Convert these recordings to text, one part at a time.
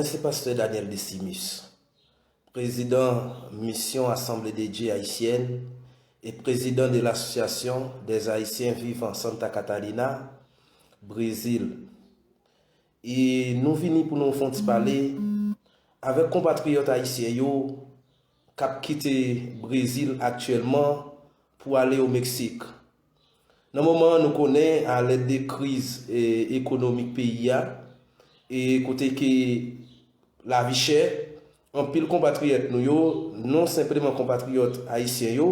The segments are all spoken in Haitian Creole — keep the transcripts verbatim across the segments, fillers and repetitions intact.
se pastè Daniel Desimus, président Mission Assemblée de Dieu Haïtienne et président de l'Association des Haïtiens vivant Santa Catarina, Brezil. E nou vini pou nou fè yon ti pale avèk konpatriyòt ayisyen yo k ap kite Brezil aktyèlman pou ale o Meksik. Nan moman an, nou konnen, alèd de kriz, e, ekonomik peyi a, e kote ke lavi chè, anpil konpatriyòt nou yo, non senpleman konpatriyòt ayisyen yo,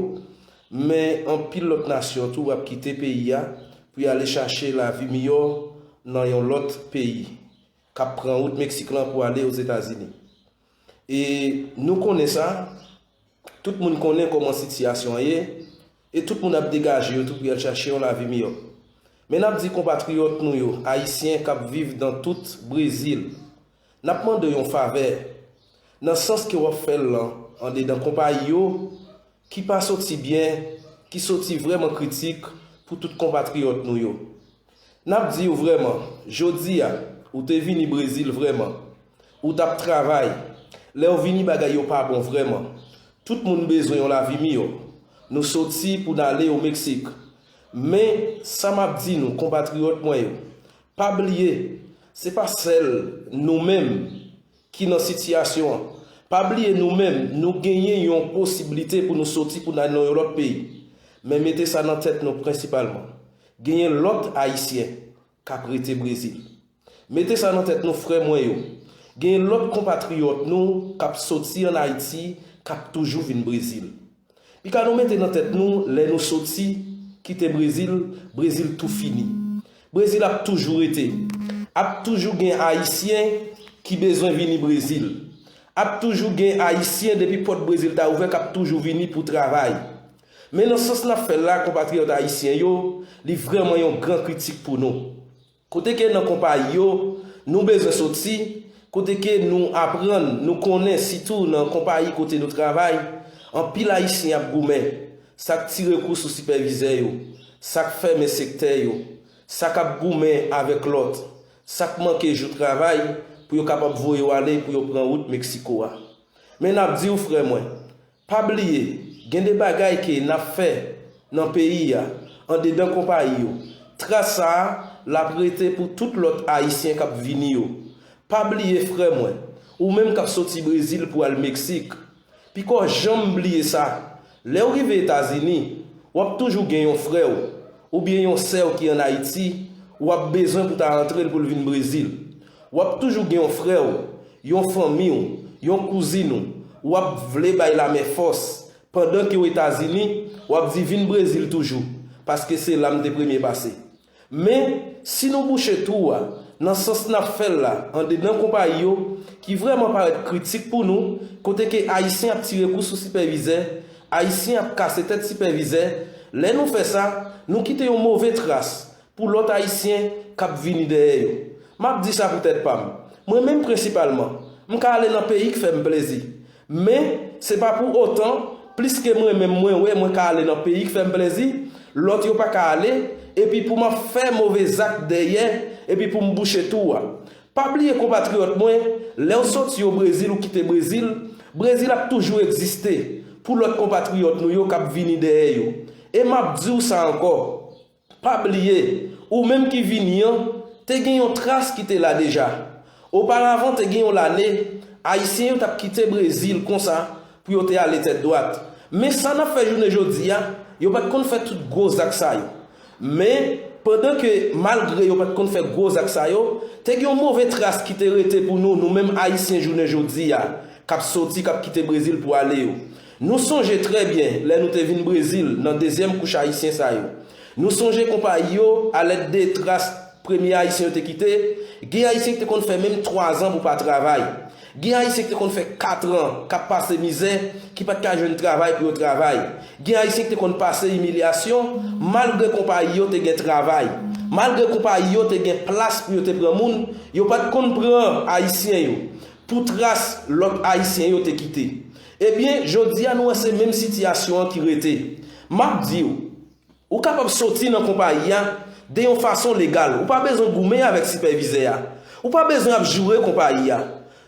men anpil lòt nasyon tou ap kite peyi a pou y ale chache lavi miyò nan yon lòt peyi, k ap pran wout Meksik lan pou ale Ozetazini. E nou konnen sa, tout moun konnen kòman sitiyasyon an ye, e tout moun ap degaje yo tou pou y al chache yon lavi miyò. Men n ap di konpatriyòt nou yo, ayisyen k ap viv nan tout Brezil, n ap mande yon favè, nan sans ke w ap fè l lan, andedan konpayi yo, ki pa soti byen, ki soti vrèman kritik pou tout konpatriyòt nou yo. N ap di w vrèman, jodi a, ou te vini Brezil vrèman, ou t ap travay, lè w vini bagay yo pa bon vrèman. Tout moun bezwen yon lavi miyò. Nou soti pou n ale o Meksik. Men, sa m ap di nou, konpatriyòt mwen yo, pa bliye, se pa sèl nou menm ki nan sitiyasyon an. Pa bliye nou menm, nou genyen yon posiblite pou nou soti pou n al nan yon lòt peyi. Men mete sa nan tèt nou prensipalman. Genyen lòt ayisyen k ap rete Brezil. Mete sa nan tèt nou, frè mwen yo. Genyen lòt konpatriyòt nou k ap soti ann Ayiti, k ap toujou vin Brezil. Pika nou mete nan tèt nou, lè nou soti, kite Brezil, Brezil tou fini. Brezil ap toujou rete. Ap toujou gen ayisyen ki bezwen vini Brezil. Ap toujou gen ayisyen depi pòt Brezil ta ouvè k ap toujou vini pou travay. Men nan sans n ap fè l la, konpatriyòt ayisyen yo, li vrèman yon gran kritik pou nou. Kote ke nan konpayi yo, nou bezwen soti, kote ke nou aprann, nou konnen, sitou nan konpayi kote nou travay, anpil ayisyen ap goumen. Sa k tire kou sou sipèvizè yo, sa k fèmen sektè yo, sa k ap goumen avèk lòt, sa k manke jou travay pou yo kapab voye yo ale pou yo pran wout Meksiko a. Men n ap di w, frè mwen, pa bliye, gen de bagay ke n ap fè nan peyi a, andedan konpayi yo. Tras sa a, l ap rete pou tout lòt ayisyen k ap vini yo. Pa bliye, frè mwen, ou menm k ap soti Brezil pou al Meksik, piko janm bliye sa. Lè w rive Etazini, w ap toujou gen yon frè w oubyen yon sè w ki ann Ayiti, w ap bezwen pou ta rantre l pou l vin Brezil. W ap toujou gen yon frè w, yon fanmi w, yon kouzin ou, w ap vle bay lamen fòs, pandan ke w Etazini, w ap di vin Brezil toujou, paske se la m te premye pase. Men, si nou bouche twou a, nan sans n ap fè l la, andedan konpayi yo, ki vrèman parèt kritik pou nou, kote ke ayisyen ap tire kou sou sipèvizè, ayisyen ap kase tèt sipèvizè, lè nou fè sa, nou kite yon move tras pou lòt ayisyen k ap vini dèyè yo. M ap di sa pou tèt pa m. Mwen menm prensipalman, m ka ale nan peyi k fè m plezi. Men, se pa pou otan, pliske mwen menm mwen wè mwen ka ale nan peyi k fè m plezi, lòt yo pa ka ale, epi pou m ap fè move zak dèyè, epi pou m bouche twou a. Pa bliye konpatriyòt mwen, lè w soti o Brezil ou kite Brezil, Brezil ap toujou egziste pou lòt konpatriyòt nou yo k ap vini dèyè yo. E m ap di w sa ankò, pa bliye, ou menm ki vini an, te gen yon tras ki te la deja. Oparavan, te gen yon lane, Ayisyen yo t ap kite Brezil konsa pou yo te ale tèt dwat. Men sa n ap fè jounen jodi a, yo pa t konn fè tout gwo zak sa yo. Men, pandan ke, malgre yo pa t konn fè gwo zak sa yo, te gen yon move tras ki te rete pou nou, nou menm Ayisyen jounen jodi a, k ap soti, k ap kite Brezil pou ale yo. Nou sonje trè byen lè nou te vin Brezil nan dezyèm kouch ayisyen sa yo. Nou sonje konpayi yo, alèd de tras premye Ayisyen yo te kite, gen Ayisyen ki te konn fè menm twazan pou pa travay. Gen Ayisyen ki te konn fè katran k ap pase mizè, ki pa t ka jwenn travay pou yo travay. Gen Ayisyen ki te konn pase imilyasyon, malgre konpayi yo te gen travay. Malgre konpayi yo te gen plas pou yo te pran moun, yo pa t konn pran Ayisyen yo pou tras lòt Ayisyen yo te kite. Ebyen, jodi a nou wè se menm sitiyasyon an ki rete. M ap di w, ou kapab soti nan konpayi a de yon fason legal. Ou pa bezwen goumen avèk sipèvizè a. Ou pa bezwen ap joure konpayi a.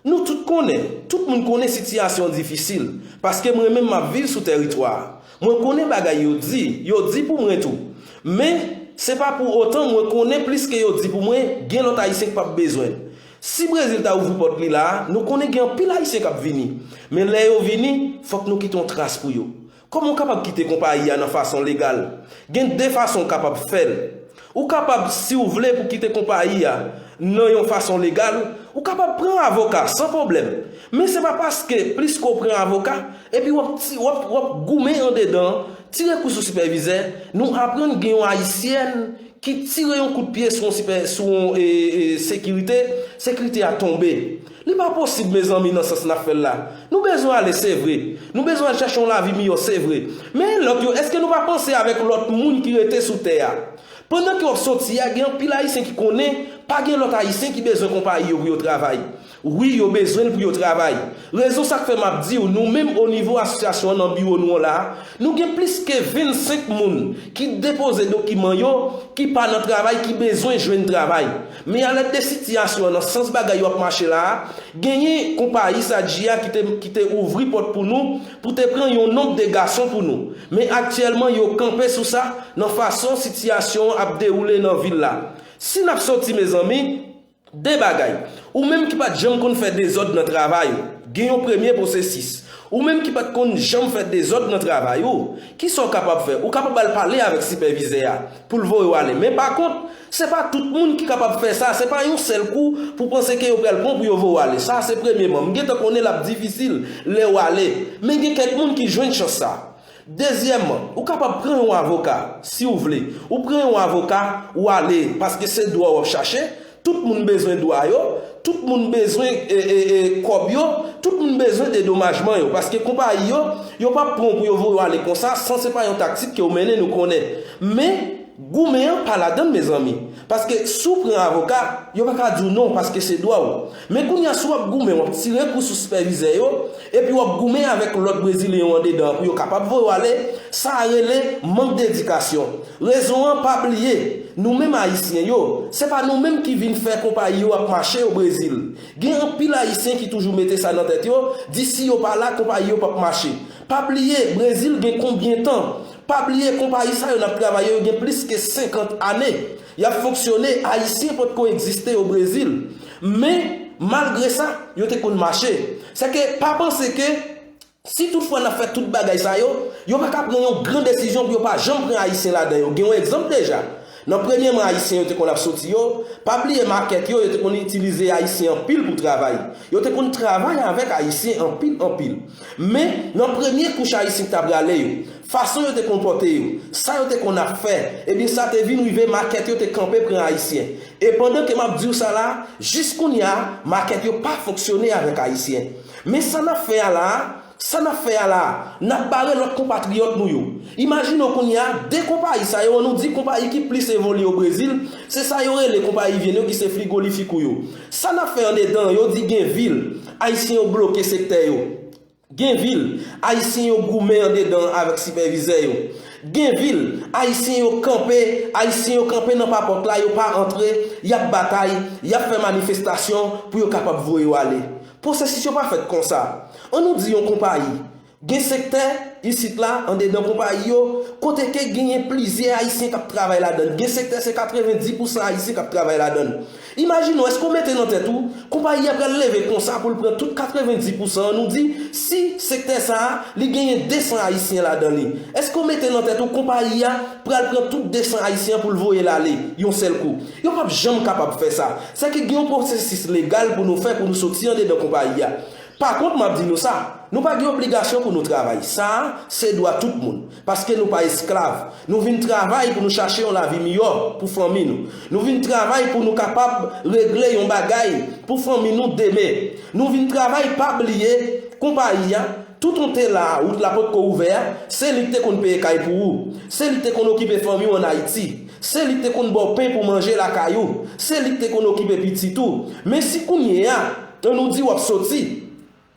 Nou tout konnen, tout moun konnen sitiyasyon an difisil, paske mwen menm m ap viv sou tèritwa a. Mwen konnen bagay yo di, yo di pou mwen tou. Men, se pa pou otan mwen konnen plis ke yo di pou mwen, gen lòt Ayisyen k p ap bezwen l. Si Brezil ta ouvri pòt li la a, nou konnen gen anpil Ayisyen k ap vini. Men lè yo vini, fòk nou kite yon tras pou yo. Kòman w kapab kite konpayi a nan fason legal? Gen de fason w kapab fè l. Ou kapab, si w vle pou kite konpayi a nan yon fason legal, ou kapab pran avoka san pwoblèm. Men se pa paske plis ke w pran avoka, epi w ap ti, w ap, w ap goumen andedan, tire kou sou sipèvizè, nou aprann gen yon Ayisyèn ki tire yon kout pye sou yon sipè, sou yon e, e, sekirite, sekirite a tonbe. Li pa posib, mezanmi, nan sans n ap fè l la. Nou bezwen ale, se vre. Nou bezwen al chache yon lavi miyò, se vre. Men lòt yo, èske nou pa panse avèk lòt moun ki rete sou tè a? Pandan ke w ap soti a, gen anpil Ayisyen ki konnen pa gen lòt Ayisyen ki bezwen konpayi yo pou yo travay. Wi, yo bezwen l pou yo travay. Rezon sa k fè m ap di w, nou menm o nivo asosyasyon an nan biwo nou an la a, nou gen plis ke vennsenk moun ki depoze dokiman yo, ki pa nan travay, ki bezwen jwenn travay. Men alèd de sitiyasyon an, nan sans bagay yo ap mache la a, genyen konpayi Sadji a ki te, ki te ouvri pòt pou nou, pou te pran yon nonb de gason pou nou. Men aktyèlman, yo kanpe sou sa, nan fason sitiyasyon an ap dewoule nan vil la. Si n ap soti, mezanmi, de bagay. Ou menm ki pa t janm konn fè dezòd nan travay ou, gen yon premye pwosesis. Ou menm ki pa t konn janm fè dezòd nan travay ou, kisa w kapab fè? Ou kapab al pale avèk sipèvizè a pou l voye w ale. Men pa kont, se pa tout moun ki kapab fè sa. Se pa yon sèl kou pou panse ke yo pral pran pou yo voye w ale. Sa se premyeman. M gentan konnen l ap difisil lè w ale. Men gen kèk moun ki jwenn chans sa. Dezyèmman, ou kapab pran yon avoka, si w vle. Ou pran yon avoka, ou ale, paske se dwa w ap chache. Tout moun bezwen dwa yo, tout moun bezwen e, e, e, kòb yo, tout moun bezwen dedomajman yo. Paske konpayi yo, yo p ap pran w pou yo voye w ale konsa, san se pa yon taktik ke w mennen, nou konnen. Men, goumen an pa ladan l, mezanmi. Paske si w pran avoka, yo pa ka di w non, paske se dwa w. Men kounye a, si w ap goumen, w ap tire kou sou sipèvizè yo, epi w ap goumen avèk lòt Brezilyen yo andedan an pou yo kapab voye w ale, sa a rele mank dedikasyon. Rezon an, pa bliye, nou menm Ayisyen yo, se pa nou menm ki vin fè konpayi yo ap mache o Brezil. Gen anpil Ayisyen ki toujou mete sa nan tèt yo, di si yo pa la, konpayi yo p ap mache. Pa bliye, Brezil gen konbyen tan? Pa bliye, konpayi sa yo n ap travay yo, yo gen plis ke senkant ane. Y ap fonksyone, Ayisyen potko egziste o Brezil. Men, malgre sa, yo te konn mache. Sèke pa panse ke si toutfwa n ap fè tout bagay sa yo, yo pa ka pran yon gran desizyon pou yo pa janm pran Ayisyen ladan yo. Gen yon egzanp deja. Nan premye mwa Ayisyen yo te konn ap soti yo, pa bliye makèt yo, yo te konn itilize Ayisyen anpil pou travay. Yo te konn travay avèk Ayisyen anpil, anpil. Men, nan premye kouch Ayisyen ki t ap rale yo, fason yo te konpòte yo, sa yo te konn ap fè, ebyen sa te vin rive makèt yo te kanpe pran Ayisyen. E pandan ke m ap di w sa la, jis kounye a, makèt yo pa fonksyone avèk Ayisyen. Men sa n ap fè a la a, sa n ap fè a la a, n ap bare lòt konpatriyòt nou yo. Imajine w kounye a, de konpayi sa yo, an nou di konpayi ki plis evolye o Brezil, se sa yo rele konpayi vyann yo ki se frigolifikou yo. Sa n ap fè andedan, yo di gen vil, Ayisyen yo bloke sektè yo. Gen vil, Ayisyen yo goumen andedan avèk sipèvizè yo. Gen vil, Ayisyen yo kanpe, Ayisyen yo kanpe nan papòt la, yo pa antre, y ap batay, y ap fè manifestasyon pou yo kapab voye w ale. Pwosesis yo pa fèt konsa. An nou di yon konpayi, gen sektè isit la, andedan konpayi yo, kote ke genyen plizyè Ayisyen k ap travay ladan l. Gen sektè se katrevenndis pousan Ayisyen k ap travay ladan l. Imajine w, èske w mete nan tèt ou, konpayi a pral leve konsa pou l pran tout katrevenndis pousan an, nou di, si sektè sa a, li genyen desan Ayisyen ladan li. Èske w mete nan tèt ou, konpayi a pral pran tout desan Ayisyen an pou l voye l ale, yon sèl kou? Yo p ap janm kapab fè sa. Sèke gen yon pwosesis legal pou nou fè pou nou soti andedan konpayi a. Pa kont, m ap di nou sa, nou pa gen obligasyon pou nou travay. Sa a, se dwa tout moun. Paske nou pa esklav. Nou vin travay pou nou chache yon lavi miyò pou fanmi nou. Nou vin travay pou nou kapab regle yon bagay pou fanmi nou demen. Nou vin travay, pa bliye, konpayi a, toutan w te la a, wout la potko ouvè a, se li k te konn peye kay pou ou. Se li k te konn okipe fanmi w ann Ayiti. Se li k te konn ba w pen pou manje lakay ou. Se li k te konn okipe pitit ou. Men si kounye a, an nou di w ap soti,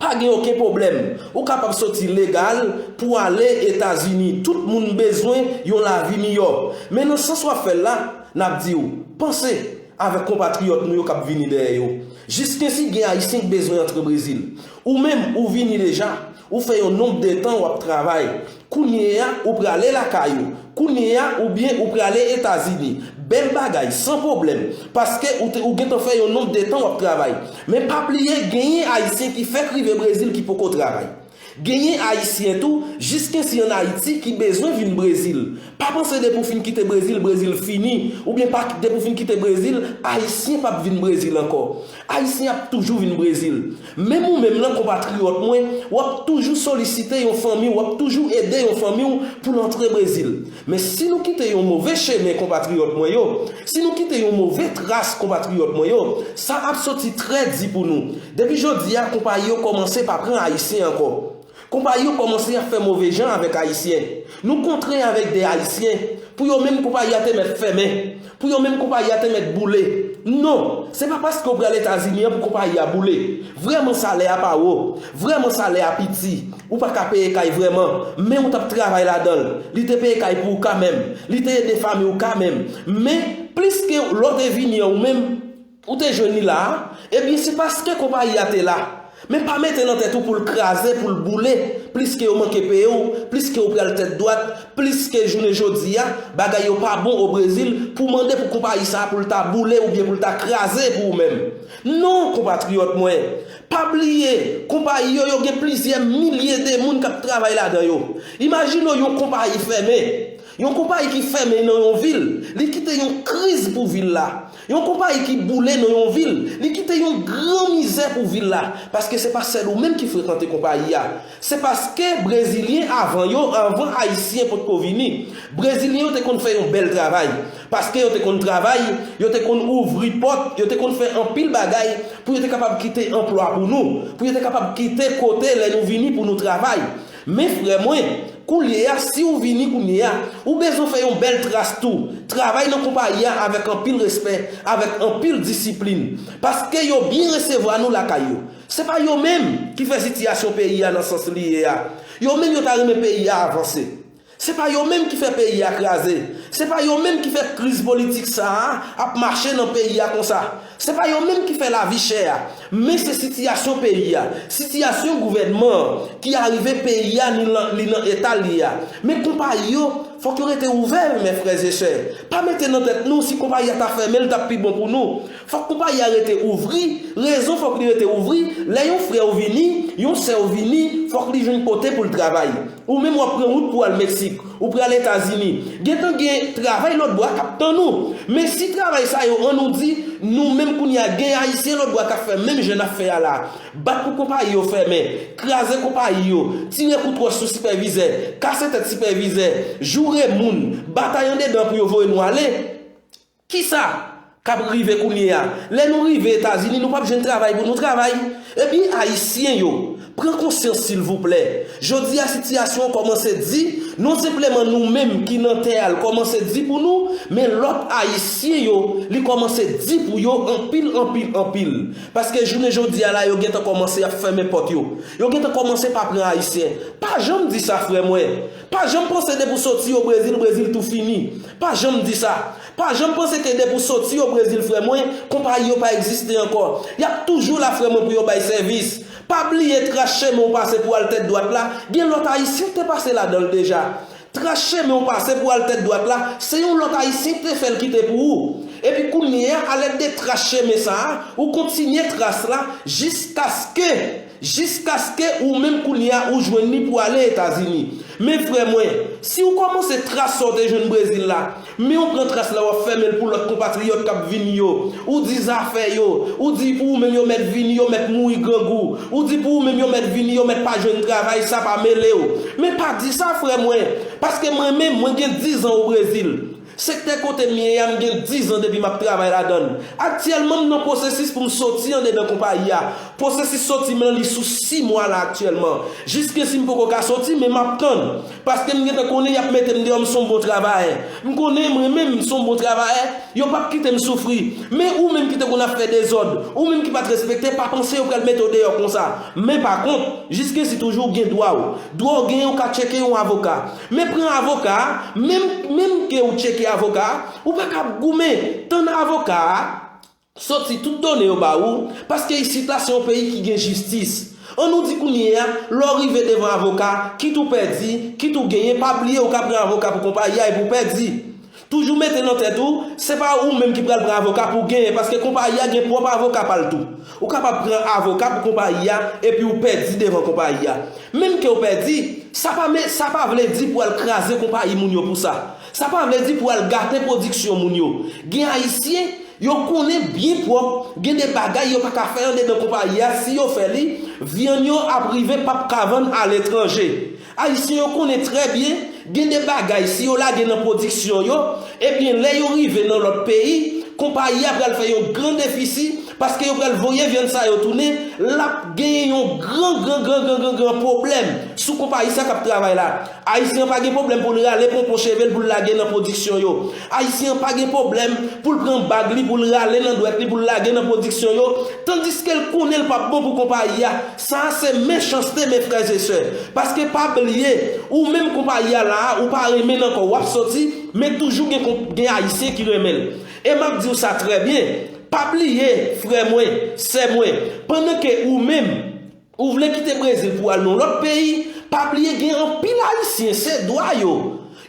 pa gen okenn pwoblèm. Ou kapab soti legal pou ale Etazini. Tout moun bezwen yon lavi miyò. Men nan sans w ap fè l la, n ap di w, panse avèk konpatriyòt nou yo k ap vini dèyè yo. Jiskensi gen Ayisyen k bezwen antre Brezil. Ou menm, ou vini deja, ou fè yon nonb de tan w ap travay. Kounye a, ou prale lakay ou. Kounye a, oubyen ou prale Etazini. Bèl bagay, san pwoblèm. Paske ou, te, ou gentan fè yon nonb de tan w ap travay. Men pa bliye, genyen Ayisyen ki fèk rive Brezil ki poko travay. Genyen Ayisyen tou, jiskensi ann Ayiti, ki bezwen vin Brezil. Pa panse depi w fin kite Brezil, Brezil fini, oubyen pa depi w fin kite Brezil, Ayisyen p ap vin Brezil ankò. Ayisyen ap toujou vin Brezil. Menm ou menm nan, konpatriyòt mwen, w ap toujou solisite yon fanmi, w ap toujou ede yon fanmi w pou l antre Brezil. Men si nou kite yon move chemen, konpatriyòt mwen yo, si nou kite yon move tras, konpatriyòt mwen yo, sa ap soti trè di pou nou. Depi jodi a, konpayi yo kòmanse pa pran Ayisyen ankò. Konpayi yo kòmanse ap fè move jan avèk Ayisyen. Nou kontre avèk de Ayisyen. Pou yo menm, konpayi a te mèt fèmen. Pou yo menm, konpayi a te mèt boule. Non, se pa paske w pral Etazini an pou konpayi a boule. Vrèman, salè a pa wo. Vrèman, salè a piti. Ou pa ka peye kay vrèman. Men ou t ap travay ladan l. Li te peye kay pou ou kanmenm. Li te ede fanmi w kanmenm. Men, plis ke lè w te vini an ou menm, ou te jwenn li la a, ebyen, se paske konpayi a te la. Men pa mete nan tèt ou pou l kraze, pou l boule, pliske yo manke peye w, pliske ou pral tèt dwat, pliske jounen jodi a, bagay yo pa bon o Brezil, pou mande pou konpayi sa a pou l ta boule oubyen pou l ta kraze pou ou menm. Non, konpatriyòt mwen, pa bliye, konpayi yo, yo gen plizyè milye de moun k ap travay ladan yo. Imajine w yon konpayi fèmen. Yon konpayi ki fèmen nan yon vil, li kite yon kriz pou vil la. Yon konpayi ki boule nan yon vil, li kite yon gran mizè pou vil la. Paske se pa sèl ou menm ki frekante konpayi a. Se paske Brezilyen avan yo, avan Ayisyen potko vini, Brezilyen yo te konn fè yon bèl travay. Paske yo te konn travay, yo te konn ouvri pòt, yo te konn fè anpil bagay pou yo te kapab kite anplwa pou nou, pou yo te kapab kite kote lè nou vini pou nou travay. Men frè mwen, koulye a, si w vini kounye a, ou bezwen fè yon bèl tras tou. Travay nan konpayi a avèk anpil respè, avèk anpil disiplin. Paske yo byen resevwa nou lakay yo. Se pa yo menm ki fè sitiyasyon peyi a nan sans li ye a. Yo menm yo ta renmen peyi a avanse. Se pa yo menm ki fè peyi a kraze. Se pa yo menm ki fè kriz politik sa a ap mache nan peyi a konsa. Se pa yo menm ki fè lavi chè a. Men se sitiyasyon peyi a, sitiyasyon gouvènman an ki arive peyi a li nan, li nan eta l ye a. Men konpayi yo, fòk yo rete ouvè, mes frères et sœurs. Pa mete nan tèt nou si konpayi a ta fèmen, l t ap pi bon pou nou. Fòk konpayi a rete ouvri. Rezon fòk li rete ouvri, lè yon frè w vini, yon sè w vini, fòk li jwenn kote pou l travay. Ou menm w ap pran wout pou w al Meksik, ou pral Etazini. Gentan gen travay lòt bò a k ap tann ou. Men si travay sa yo, ann nou di, nou menm kounye a, gen Ayisyen lòt bò a k ap fè menm jan n ap fè a la. Bat pou konpayi yo fèmen, kraze konpayi yo, tire kout wòch sou sipèvizè, kase tèt sipèvizè, joure moun, batay andedan pou yo voye nou ale. Kisa k ap rive kounye a? Lè nou rive Etazini, nou p ap jwenn travay pou nou travay. Ebyen, Ayisyen yo, pran konsyans silvouplè. Jodi a, sitiyasyon an kòmanse di, non senpleman nou menm ki nan tè a, l kòmanse di pou nou, men lòt Ayisyen yo, li kòmanse di pou yo anpil, anpil, anpil. Paske jounen jodi a la, yo gentan kòmanse ap fèmen pòt yo. Yo gentan kòmanse pa pran Ayisyen. Pa janm di sa, frè mwen. Pa janm panse depi w soti o Brezil, Brezil tou fini. Pa janm di sa. Pa janm panse ke depi w soti o Brezil, frè mwen, konpayi yo pa egziste ankò. Y ap toujou la, frè mwen, pou yo bay sèvis. Pa bliye tras chemen w pase pou w al tèt dwat la, gen lòt Ayisyen ki te pase ladan l deja. Tras chemen w pase pou w al tèt dwat la, se yon lòt Ayisyen ki te fè l kite pou ou. Epi kounye a, alèd de tras chemen sa a, ou kontinye tras la jiskaske, jiskaske ou menm kounye a ou jwenn li pou ale Etazini. Men frè mwen, si w kòmanse tras sa w te jwenn Brezil la, men w pran tras la w ap fèmen l pou lòt konpatriyòt k ap vini yo, ou di zafè yo, ou di pou ou menm yo mèt vini, yo mèt mouri grangou, ou di pou ou menm yo mèt vini, yo mèt pa jwenn travay, sa pa mele w. Men pa di sa, frè mwen, paske mwen menm, mwen gen diz an o Brezil. Sektè kote m ye a, m gen diz an depi m ap travay ladan l. Aktyèlman, m nan pwosesis pou m soti andedan konpayi a. Pwosesis soti m lan, li sou sis mwa la aktyèlman. Jiskensi m poko ka soti, men m ap tann. Paske m gentan konnen y ap mete m deyò, m se yon bon travayè. M konnen mwen menm, m se yon bon travayè, yo p ap kite m soufri. Men ou menm ki te konn ap fè dezòd, ou menm ki pa t respekte, pa panse yo pral mete w deyò konsa. Men pa kont, jiskensi toujou w gen dwa w. Dwa w genyen, w ka tcheke yon avoka. Men pran avoka a, menm, menm ke ou tcheke avoka a, ou pa ka ap goumen, tann avoka a, Soti tout done yo ba ou, paske isit la se yon peyi ki gen jistis. An nou di kounye a, lè w rive devan avoka, kit ou pèdi, kit ou genyen, pa bliye ou ka pran avoka pou konpayi a epi w pèdi. Toujou mete nan tèt ou, se pa ou menm ki pral pran avoka pou w genyen, paske konpayi a gen pwòp avoka pa l tou. Ou kapab pran avoka pou konpayi a epi w pèdi devan konpayi a. Menm ke w pèdi, sa pa, sa pa vle di pou w al kraze konpayi moun yo pou sa. Sa pa vle di pou w al gate pwodiksyon moun yo. Gen Ayisyen, yo konnen byen pwòp, gen de bagay yo pa ka fè andedan konpayi a, si yo fè li, vyann yo ap rive p ap ka vann aletranje. Ayisyen yo konnen trè byen, gen de bagay, si yo lage nan pwodiksyon yo, ebyen, lè yo rive nan lòt peyi, konpayi a pral fè yon gran defisi, paske yo pral voye vyann sa yo tounen, l ap genyen yon gran, gran, gran, gran, gran, gran pwoblèm sou konpayi sa k ap travay la. Ayisyen an pa gen pwoblèm pou l rale ponpon cheve l pou l lage nan pwodiksyon yo. Ayisyen an pa gen pwoblèm pou l pran bag li, pou l rale nan dwèt li, pou l lage nan pwodiksyon yo, tandiske l konnen l p ap bon pou konpayi a. Sa a se mechanste, mes frères et sœurs. Paske pa bliye, ou menm konpayi a la a, ou pa renmen nan kò w, w ap soti, men toujou gen, gen Ayisyen ki renmen l. E m ap di w sa trè byen, pa bliye, frè mwen, sè mwen, pandan ke ou menm, ou vle kite Brezil pou al nan lòt peyi, pa bliye gen anpil Ayisyen, se dwa yo.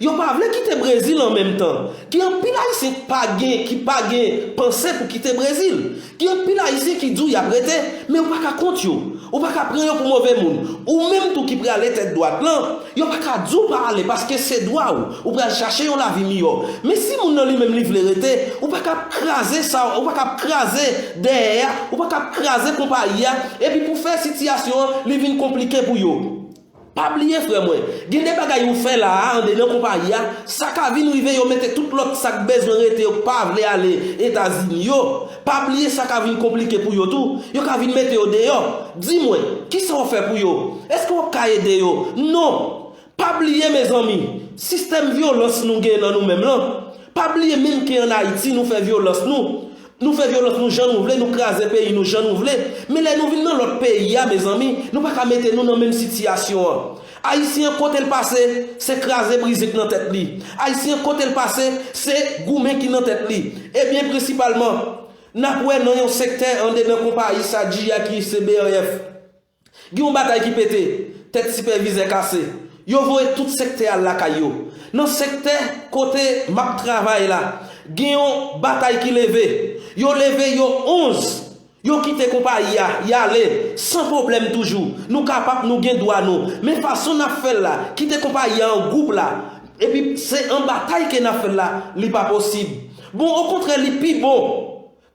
Yo pa vle kite Brezil an menm tan. Gen anpil Ayisyen ki pa gen, ki pa gen panse pou kite Brezil. Gen anpil Ayisyen ki di w y ap rete, men ou pa ka kont yo. Ou pa ka pran yo pou move moun. Ou menm tou ki prale tèt dwat lan, yo pa ka di w pa ale paske se dwa w. Ou pral chache yon lavi miyò. Men si moun nan li menm li vle rete, ou pa ka ap kraze sa, ou pa ka ap kraze dèyè a, ou pa ka ap kraze konpayi a, epi pou fè sitiyasyon an, li vin konplike pou yo. Pa bliye, frè mwen, gen de bagay ou fè la a, andedan konpayi a, sa ka vin rive yo mete tout lòt sa k bezwen rete yo k pa vle ale Etazini yo. Pa bliye sa ka vin konplike pou yo tou, yo ka vin mete yo deyò. Di mwen, kisa w fè pou yo? Èske w ap ka ede yo? Non! Pa bliye, mezanmi, sistèm vyolans nou gen nan nou menm lan. Pa bliye menm ke ann Ayiti, nou fè vyolans nou. Nou fè vyolans nou jan nou vle, nou kraze peyi nou jan nou vle. Men lè nou vin nan lòt peyi a, mezanmi, nou pa ka mete nou nan menm sitiyasyon an. Ayisyen an kote l pase, se kraze brize k nan tèt li. Ayisyen an kote l pase, se goumen ki nan tèt li. Ebyen, prensipalman, n ap wè nan yon sektè andedan konpayi Sadji a ki se B R F. Gen yon batay ki pete, tèt sipèvizè kase. Yo voye tout sektè al lakay yo. Nan sektè kote m ap travay la, gen yon batay ki leve. Yo leve yo onz. Yo kite konpayi a, y ale, san pwoblèm toujou. Nou kapab, nou gen dwa nou. Men fason n ap fè l la, kite konpayi a an gwoup la, epi se an batay ke n ap fè l la, li pa posib. Bon, okontrè, li pi bon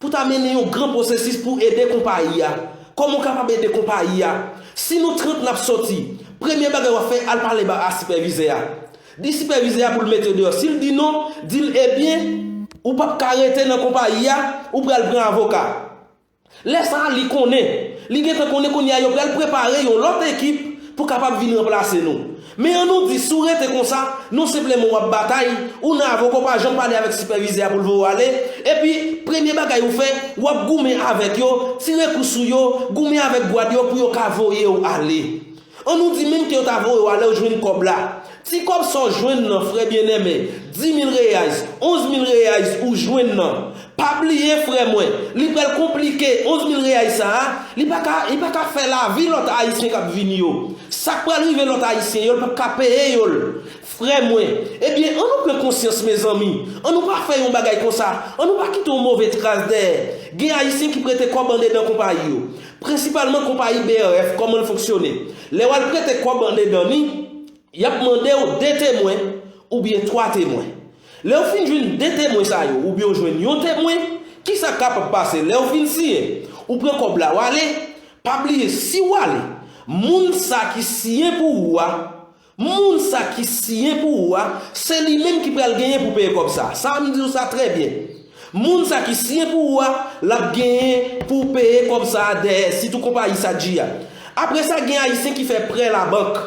pou ta mennen yon gran pwosesis pou ede konpayi a. Kòman w kapab ede konpayi a? Si nou trant n ap soti, premye bagay w ap fè, al pale ba a sipèvizè a. Di sipèvizè a pou l mete w deyò. Si l di non, di l, ebyen, ou p ap ka rete nan konpayi a, ou pral pran avoka. Lè sa a, li konnen. Li gentan konnen kounye a yo pral prepare yon lòt ekip pou kapab vin ranplase nou. Men an nou di, si w rete konsa, non senpleman w ap batay, ou nan avoka, w pa janm pale avèk sipèvizè a pou l voye w ale, epi premye bagay ou fè, w ap goumen avèk yo, tire kou sou yo, goumen avèk gwad yo pou yo ka voye w ale. An nou di menm ke yo ta voye w ale, ou jwenn kòb la. Ti kòb sa w jwenn nan, frè byeneme, dis mil reais, onz mil reais ou jwenn nan. Pa bliye, frè mwen, li pral konplike, onz mil reais sa a, li pa ka, li pa ka fè lavi lòt Ayisyen k ap vini yo. Sa k pral rive lòt Ayisyen yo, l p ap ka peye yo l. Frè mwen, ebyen, an nou pran konsyans, mezanmi. An nou pa fè yon bagay konsa. An nou pa kite yon move tras dèyè. Gen Ayisyen ki prete kòb andedan konpayi yo. Prensipalman konpayi B R F, kòman l fonksyone? Lè w al prete kòb andedan li, y ap mande w de temwen oubyen twa temwen. Lè w fin jwenn de temwen sa yo, oubyen w jwenn yon temwen, kisa k kapab pase? Lè w fin siyen, ou pran kòb la, w ale. Pa bliye, si w ale, moun sa ki siyen pou ou a, moun sa ki siyen pou ou a, se li menm ki pral genyen pou peye kòb sa. Sa a, m di w sa trè byen. Moun sa ki siyen pou ou a, l ap genyen pou peye kòb sa a dèyè, sitou konpayi Sadji a. Apre sa, gen Ayisyen ki fè prè labank.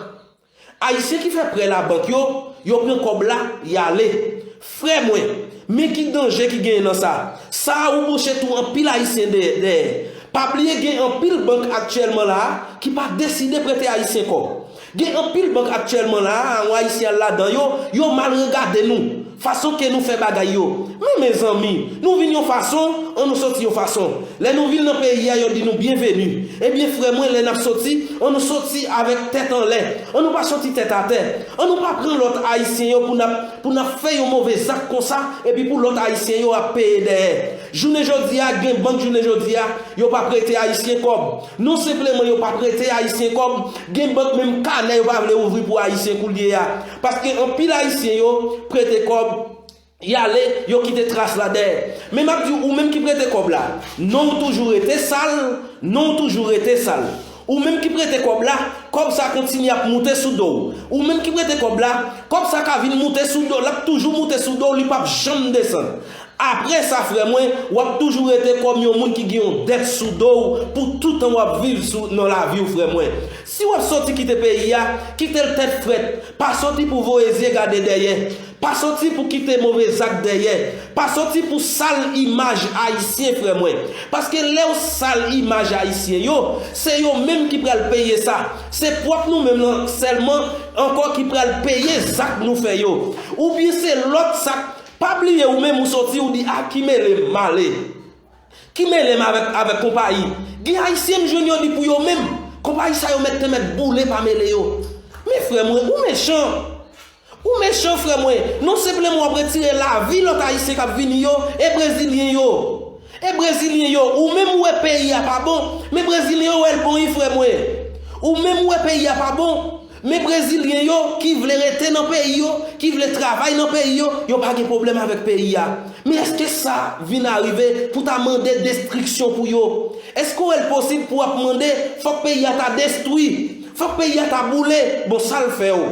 Ayisyen ki fè prè labank yo, yo pran kòb la, y ale. Frè mwen, men ki danje ki genyen nan sa. Sa a, ou bouche tou anpil Ayisyen dèyè. Pa bliye, gen anpil bank aktyèlman la a ki pa deside prete Ayisyen kòb. Gen anpil bank aktyèlman la a, yon Ayisyen al ladan yo, yo mal regade nou. Fason ke nou fè bagay yo. Men, mezanmi, nou vin yon fason, An nou soti yon fason. Lè nou vin nan peyi a, yo di nou byenveni. Ebyen, frè mwen, lè n ap soti, an nou soti avèk tèt anlè. An nou pa soti tèt atè. An nou pa pran lòt Ayisyen yo pou n ap, pou n ap fè yon move zak konsa, epi pou lòt Ayisyen yo ap peye dèyè. Jounen jodi a, gen bank jounen jodi a, yo pa prete Ayisyen kòb. Non senpleman yo pa prete Ayisyen kòb, gen bank menm kanè yo pa vle ouvri pou Ayisyen koulye a. Paske anpil Ayisyen yo prete kòb, y ale, yo kite tras la dèyè. Men m ap di w, ou menm ki prete kòb la, non w toujou rete sal, non w toujou rete sal. Ou menm ki prete kòb la, kòb sa kontinye ap moute sou do w. Ou menm ki prete kòb la, kòb sa ka vin moute sou do w, l ap toujou moute sou do w, li p ap janm desann. Apre sa, frè mwen, w ap toujou rete kòm yon moun ki gen yon dèt sou do w pou tout tan w ap viv sou, nan lavi w, frè mwen. Si w ap soti kite peyi a, kite l tèt frèt. Pa soti pou voye zye gade dèyè. Pa soti pou kite move zak dèyè. Pa soti pou sal imaj Ayisyen, frè mwen. Paske lè w sal imaj Ayisyen yo, se yo menm ki pral peye sa. Se pwòp nou menm nan sèlman ankò ki pral peye zak nou fè yo. Oubyen se lòt sa k, pa bliye ou menm ou soti ou di, a, ki mele m, m ale. Ki mele m avèk, avèk konpayi. Gen Ayisyen m jwenn yo di pou yo menm, konpayi sa yo mèt te mèt boule pa mele yo. Men frè mwen, ou mechan. Ou mechan, frè mwen. Non senpleman w ap retire lavi lòt Ayisyen k ap vini yo, e Brezilyen yo. E Brezilyen yo, ou menm ou wè peyi a pa bon, men Brezilyen yo wè l bon wi, frè mwen. Ou menm ou wè peyi a pa bon, men Brezilyen yo ki vle rete nan peyi yo, ki vle travay nan peyi yo, yo pa gen pwoblèm avèk peyi a. Men èske sa vin arive pou ta mande destriksyon pou yo? Èske w wè l posib pou w ap mande fòk peyi a ta destwi, fòk peyi a ta boule? Bon, sa l fè w?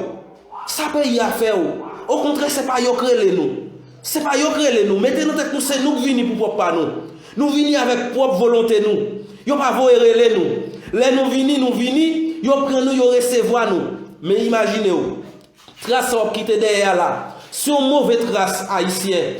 Sa peyi a fè w? Okontrè, se pa yo k rele nou. Se pa yo k rele nou. Mete nan tèt nou, se nou k vini pou pwòp pa nou. Nou vini avèk pwòp volonte nou. Yo pa voye rele nou. Lè nou vini, nou vini, yo pran nou, yo resevwa nou. Men imajine w, tras sa w ap kite dèyè a la, se yon move tras, Ayisyen.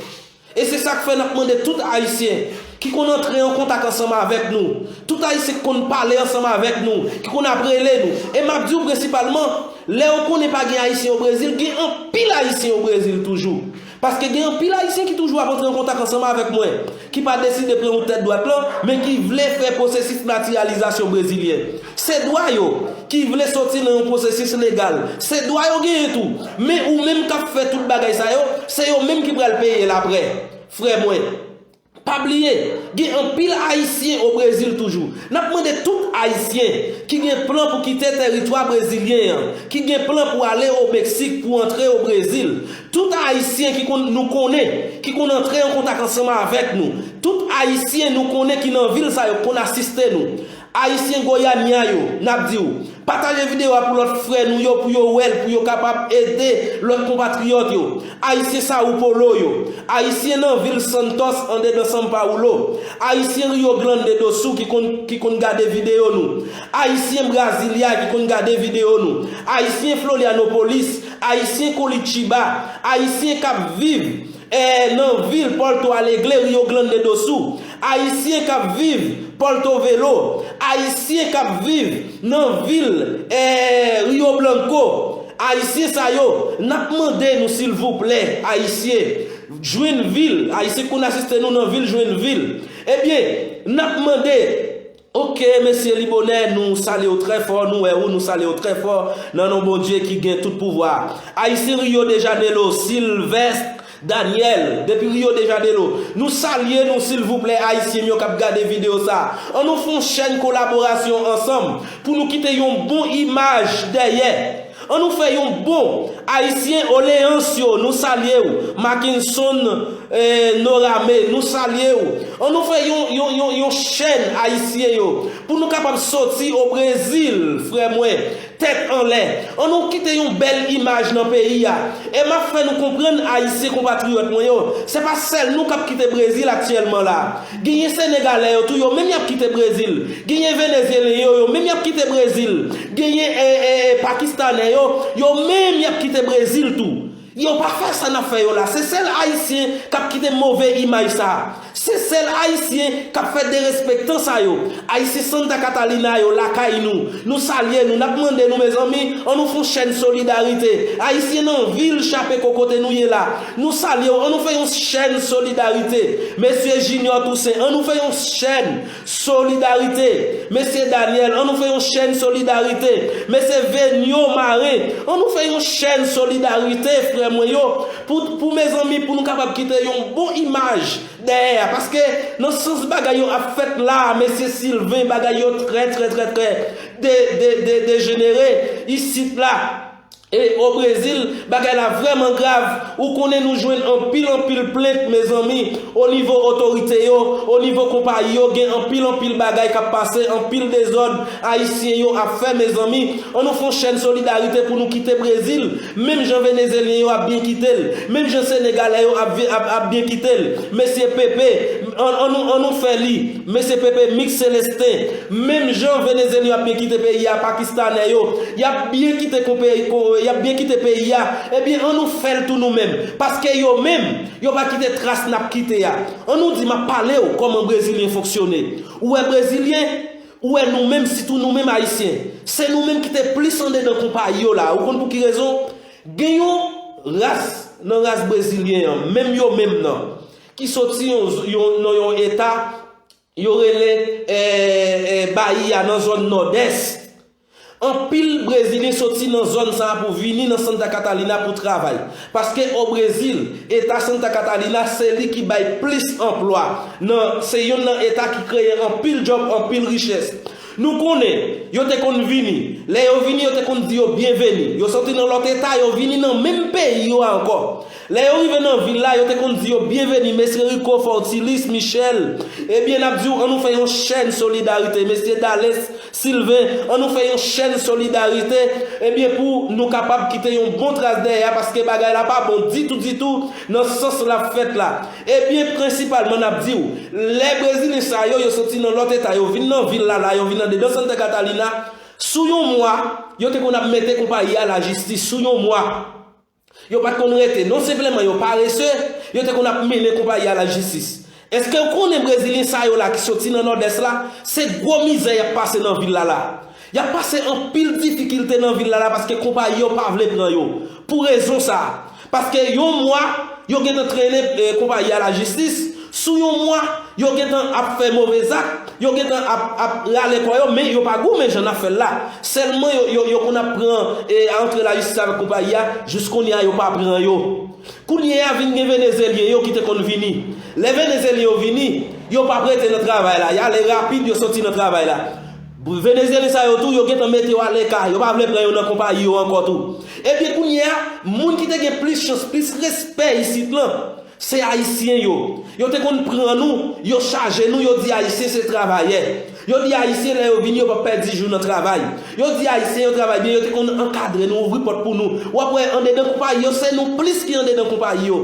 E se sa k fè n ap mande tout Ayisyen ki konn antre an kontak ansanm avèk nou, tout Ayisyen ki konn pale ansanm avèk nou, ki konn ap rele nou. E m ap di w prensipalman, lè yo konnen pa gen Ayisyen o Brezil, gen anpil Ayisyen o Brezil toujou. Paske gen anpil Ayisyen ki toujou ap antre an kontak ansanm avèk mwen, ki pa deside pran wout tèt dwat lan, men ki vle fè pwosesis natiralizasyon brezilyen. Se dwa yo, ki vle soti nan yon pwosesis legal. Se dwa yo genyen tou. Men ou menm k ap fè tout bagay sa yo, se yo menm ki pral peye l aprè. Frè mwen, pa bliye, gen anpil Ayisyen o Brezil toujou. N ap mande tout Ayisyen ki gen plan pou kite tèritwa brezilyen an, ki gen plan pou ale o Meksik, pou antre o Brezil. Tout Ayisyen ki konn, nou konnen, ki konn antre an kontak ansanm avèk nou. Tout Ayisyen nou konnen ki nan vil sa yo konn asiste nou. Ayisyen Goiânia yo, n ap di w, pataje videyo a pou lòt frè nou yo, pou yo wè l, pou yo kapab ede lòt konpatriyòt yo. Ayisyen São Paulo yo, Ayisyen nan vil Santos, andedan São Paulo, Ayisyen Rio Grande do Sul ki konn, ki konn gade videyo nou, Ayisyen Brasilia ki konn gade videyo nou, Ayisyen Florianópolis, Ayisyen Curitiba, Ayisyen k ap viv, eh, nan vil Porto Alegre, Rio Grande do Sul, Ayisyen k ap viv Porto Velho, Ayisyen k ap viv nan vil, eh, Rio Branco, Ayisyen sa yo, n ap mande nou, silvouplè, Ayisyen, Joinville, Ayisyen ki konn asiste nou nan vil Joinville. Ebyen, n ap mande, oke, mesye Libonè, nou salye w trè fò, nou wè ou, nou salye w trè fò, nan non Bondye ki gen tout pouvwa. Ayisyen Rio de Janeiro, Sylvestre Daniel, depi Rio de Janeiro, nou salye nou, silvouplè, Ayisyen m yo k ap gade videyo sa. An nou fè yon chèn kolaborasyon ansanm pou nou kite yon bon imaj dèyè. An nou fè yon bon, Ayisyen Orleans yo, nou salye w. Mackenson, eh, Norame, nou salye w. An nou fè yon, yon, yon, yon chèn Ayisyen yo, pou nou kapab soti o Brezil, frè mwen, tèt anlè. An nou kite yon bèl imaj nan peyi a. E m ap fè nou konprann, Ayisyen konpatriyòt mwen yo, se pa sèl nou k ap kite Brezil aktyèlman la. Genyen Senegalè yo tou, yo menm y ap kite Brezil. Genyen Venezyelyen yo, yo menm y ap kite Brezil. Genyen, eh, eh, eh, Pakistanè yo, yo menm y ap kite Brezil tou. Yo pa fè sa n ap fè yo la. Se sèl Ayisyen k ap kite move imaj sa a. Se sèl Ayisyen k ap fè derespektan sa yo. Ayisyen Santa Catalina yo lakay nou. Nou salye nou. N ap mande nou, mezanmi, an nou fè yon chèn solidarite. Ayisyen nan vil Chapeco kote nou ye la. Nou salye w. An nou fè yon chèn solidarite. Mesye Junior Toussaint, an nou fè yon chèn solidarite. Mesye Daniel, an nou fè yon chèn solidarite. Mesye Venio Marin, an nou fè yon chèn solidarite, frè mwen yo. Pou, pou mezanmi, pou nou kapab kite yon bon imaj dèyè a, paske nan sans bagay yo ap fèt la, mesye Sylvain, bagay yo trè, trè, trè, trè de, de, de, dejenere isit la. E o Brezil, bagay la vrèman grav. Ou konnen nou jwenn anpil, anpil plent, mezanmi, o nivo otorite yo, o nivo konpayi yo, gen anpil, anpil bagay k ap pase, anpil dezòd ayisyen yo ap fè, mezanmi. An nou fè yon chèn solidarite pou nou kite Brezil. Menm jan Venezelyen yo ap byen kite l. Menm jan Senegalè yo ap, ap, ap byen kite l. Mesye Pepe, an, an nou, an nou fè li. Mesye Pepe, Mix Celestin. Menm jan Venezelyen yo ap byen kite peyi a, Pakistanè yo, y ap byen kite konpe-, ko-, y ap byen kite peyi a. Ebyen, an nou fè l tou nou menm. Paske yo menm, yo pa kite tras n ap kite a. An nou di, m ap pale w kòman Brezilyen fonksyone. Ou wè Brezilyen, ou wè nou menm, sitou nou menm Ayisyen. Se nou menm ki te plis andedan konpayi yo la. Ou konn pou ki rezon? Gen yon ras nan ras brezilyen an, menm yo menm nan, ki soti yon, yon, nan yon eta, yo rele, eh, eh, Bahia, nan zòn Nòdès. Anpil Brezilyen soti nan zòn sa a pou vini nan Santa Catalina pou travay. Paske o Brezil, eta Santa Catalina, se li ki bay plis anplwa. Nan, se youn nan eta ki kreye anpil djòb, anpil richès. Nou konnen, yo te konn vini. Lè yo vini, yo te konn di yo byenveni. Yo soti nan lòt eta, yo vini nan menm peyi yo a ankò. Lè yo rive nan vil la, yo te konn di yo byenveni, mesye Rico Fortilis, Michel. Ebyen, n ap di w, an nou fè yon chèn solidarite. Mesye Dales, Sylvain, an nou fè yon chèn solidarite. Ebyen, pou nou kapab kite yon bon tras dèyè a, paske bagay la pa bon ditou, ditou, nan sans l ap fèt la. Ebyen, prensipalman, n ap di w, lè Brezilyen sa yo, yo soti nan lòt eta, yo vin nan vil la, la, yo vin andedan Santa Catalina, sou yon mwa, yo te konn ap mete konpayi a lajistis, sou yon mwa. Yo pa t konn rete. Non senpleman yo parese, yo te konn ap mennen konpayi a lajistis. Èske w konnen Brezilyen sa yo la ki soti nan Nòdès la, se gwo mizè y ap pase nan vil la la? Y ap pase anpil difikilte nan vil la la paske konpayi yo pa vle pran yo. Pou rezon sa a. Paske yon mwa, yo gentan trennen, eh, konpayi a lajistis. Sou yon mwa, yo gentan ap fè move zak, yo gentan ap, ap rale kò yo, men yo pa goumen jan n ap fè l la. Sèlman yo, yo, yo konn ap pran, e, antre lajistis avèk konpayi a, jis kounye a yo pa pran yo. Kounye a vin gen Venezelyen yo ki te konn vini. Lè Venezelyen yo vini, yo p ap rete nan travay la, y ale rapid, yo soti nan travay la. Venezelyen sa yo tou, yo gentan mete yo aleka, yo pa vle pran yo nan konpayi yo ankò tou. Ebyen kounye a, moun ki te gen plis chans, plis respè isit lan, se Ayisyen yo. Yo te konn pran nou, yo chaje nou, yo di Ayisyen se travayè. Yo di Ayisyen lè yo vini, yo p ap pèdi jou nan travay. Yo di Ayisyen yo travay byen, yo te konn ankadre nou, ouvri pòt pou nou. W ap wè andedan konpayi yo, se nou plis ki andedan konpayi yo.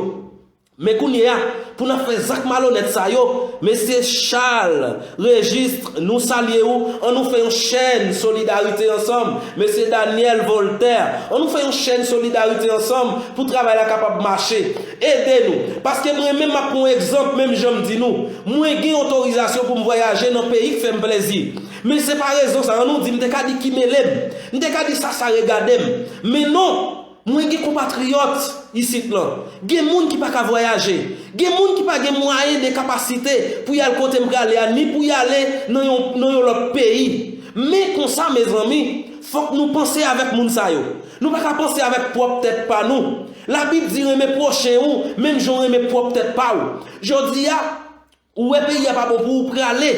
Men kounye a, pou n ap fè zak malonèt sa yo, mesye Charles Registre, nou salye w, an nou fè yon chèn solidarite ansanm. Mesye Daniel Voltaire, an nou fè yon chèn solidarite ansanm pou travay la kapab mache. Ede nou. Paske mwen menm m ap pran yon egzanp, menm jan m di nou, mwen gen otorizasyon pou m vwayaje nan peyi k fè m plezi. Men se pa rezon sa, an nou di, m te ka di ki mele m. M te ka di sa, sa regade m. Men non, mwen gen konpatriyòt isit lan. Gen moun ki pa ka vwayaje. Gen moun ki pa gen mwayen de kapasite pou y al kote m prale a, ni pou y ale nan yon, nan yon lòt peyi. Men konsa, mezanmi, fòk nou panse avèk moun sa yo. Nou pa ka panse avèk pwòp tèt pa nou. Labib di, renmen pwochen ou, menm jan w renmen pwòp tèt pa w. Jodi a, ou wè peyi a pa bon pou ou, prale.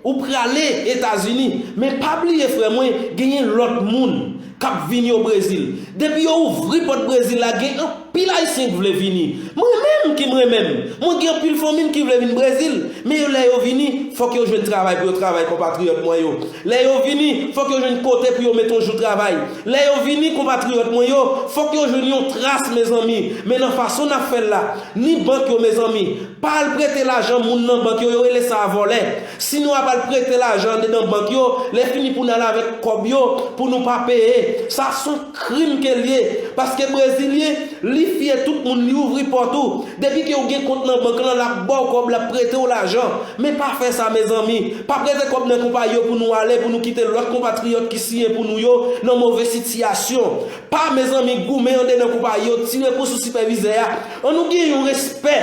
Ou prale Etazini. Men pa bliye, frè mwen, genyen lòt moun k ap vini o Brezil. Depi yo ouvri pòt Brezil la, gen anpil Ayisyen k vle vini. Mwen menm ki m renmen m, mwen gen anpil fanmi m ki vle vin Brezil. Men yo, lè yo vini, fòk yo jwenn travay pou yo travay, konpatriyòt mwen yo. Lè yo vini, fòk yo jwenn kote pou yo mete yon jou travay. Lè yo vini, konpatriyòt mwen yo, fòk yo jwenn yon tras, mezanmi. Men nan fason n ap fè l la, ni bank yo, mezanmi, pa al prete lajan moun nan bank yo, yo rele sa vòlè. Si nou ap al prete lajan andedan bank yo, lè fini pou n al avèk kòb yo, pou nou pa peye. Sa s on krim ke l ye. Paske brezilyen, li fyè tout moun, li ouvri pòt ou. Depi ke ou gen kont nan bank lan, l ap ba w kòb, l ap prete w lajan. Men pa fè sa, mezanmi. Pa prete kòb nan konpayi yo pou nou ale, pou nou kite lòt konpatriyòt ki siyen pou nou yo nan move sitiyasyon. Pa, mezanmi, goumen andedan konpayi yo, tire kou sou sipèvizè a. An nou gen yon respè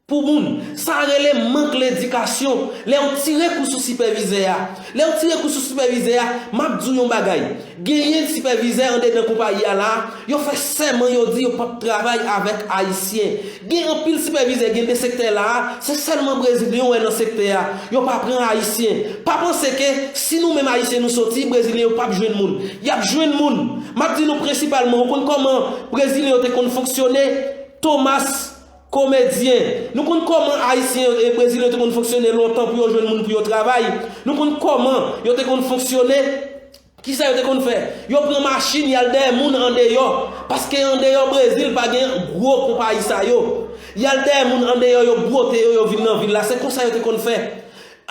pou moun. Sa rele mank ledikasyon. Lè w tire kou sou sipèvizè a, lè w tire kou sou sipèvizè a, m ap di w yon bagay. Genyen sipèvizè andedan konpayi a la, yo fè sèman, yo di yo p ap travay avèk Ayisyen. Gen anpil sipèvizè, gen de sektè la, se sèlman Brezilyen w wè nan sektè a. Yo pa pran Ayisyen. Pa panse ke si nou menm Ayisyen nou soti, Brezilyen yo p ap jwenn moun. Y ap jwenn moun. M ap di nou prensipalman, ou konn kòman Brezilyen yo te konn fonksyone? Thomas Komedyen. Nou konn kòman Ayisyen e Brezilyen te konn fonksyone lontan pou yo jwenn moun pou yo travay. Nou konn kòman yo te konn fonksyone. Kisa yo te konn fè? Yo pran machin, y al dèyè moun andeyò. Paske andeyò Brezil pa gen gwo konpayi sa yo. Y al dèyè moun andeyò, yo bwote yo, yo vin nan vil la. Se konsa yo te konn fè.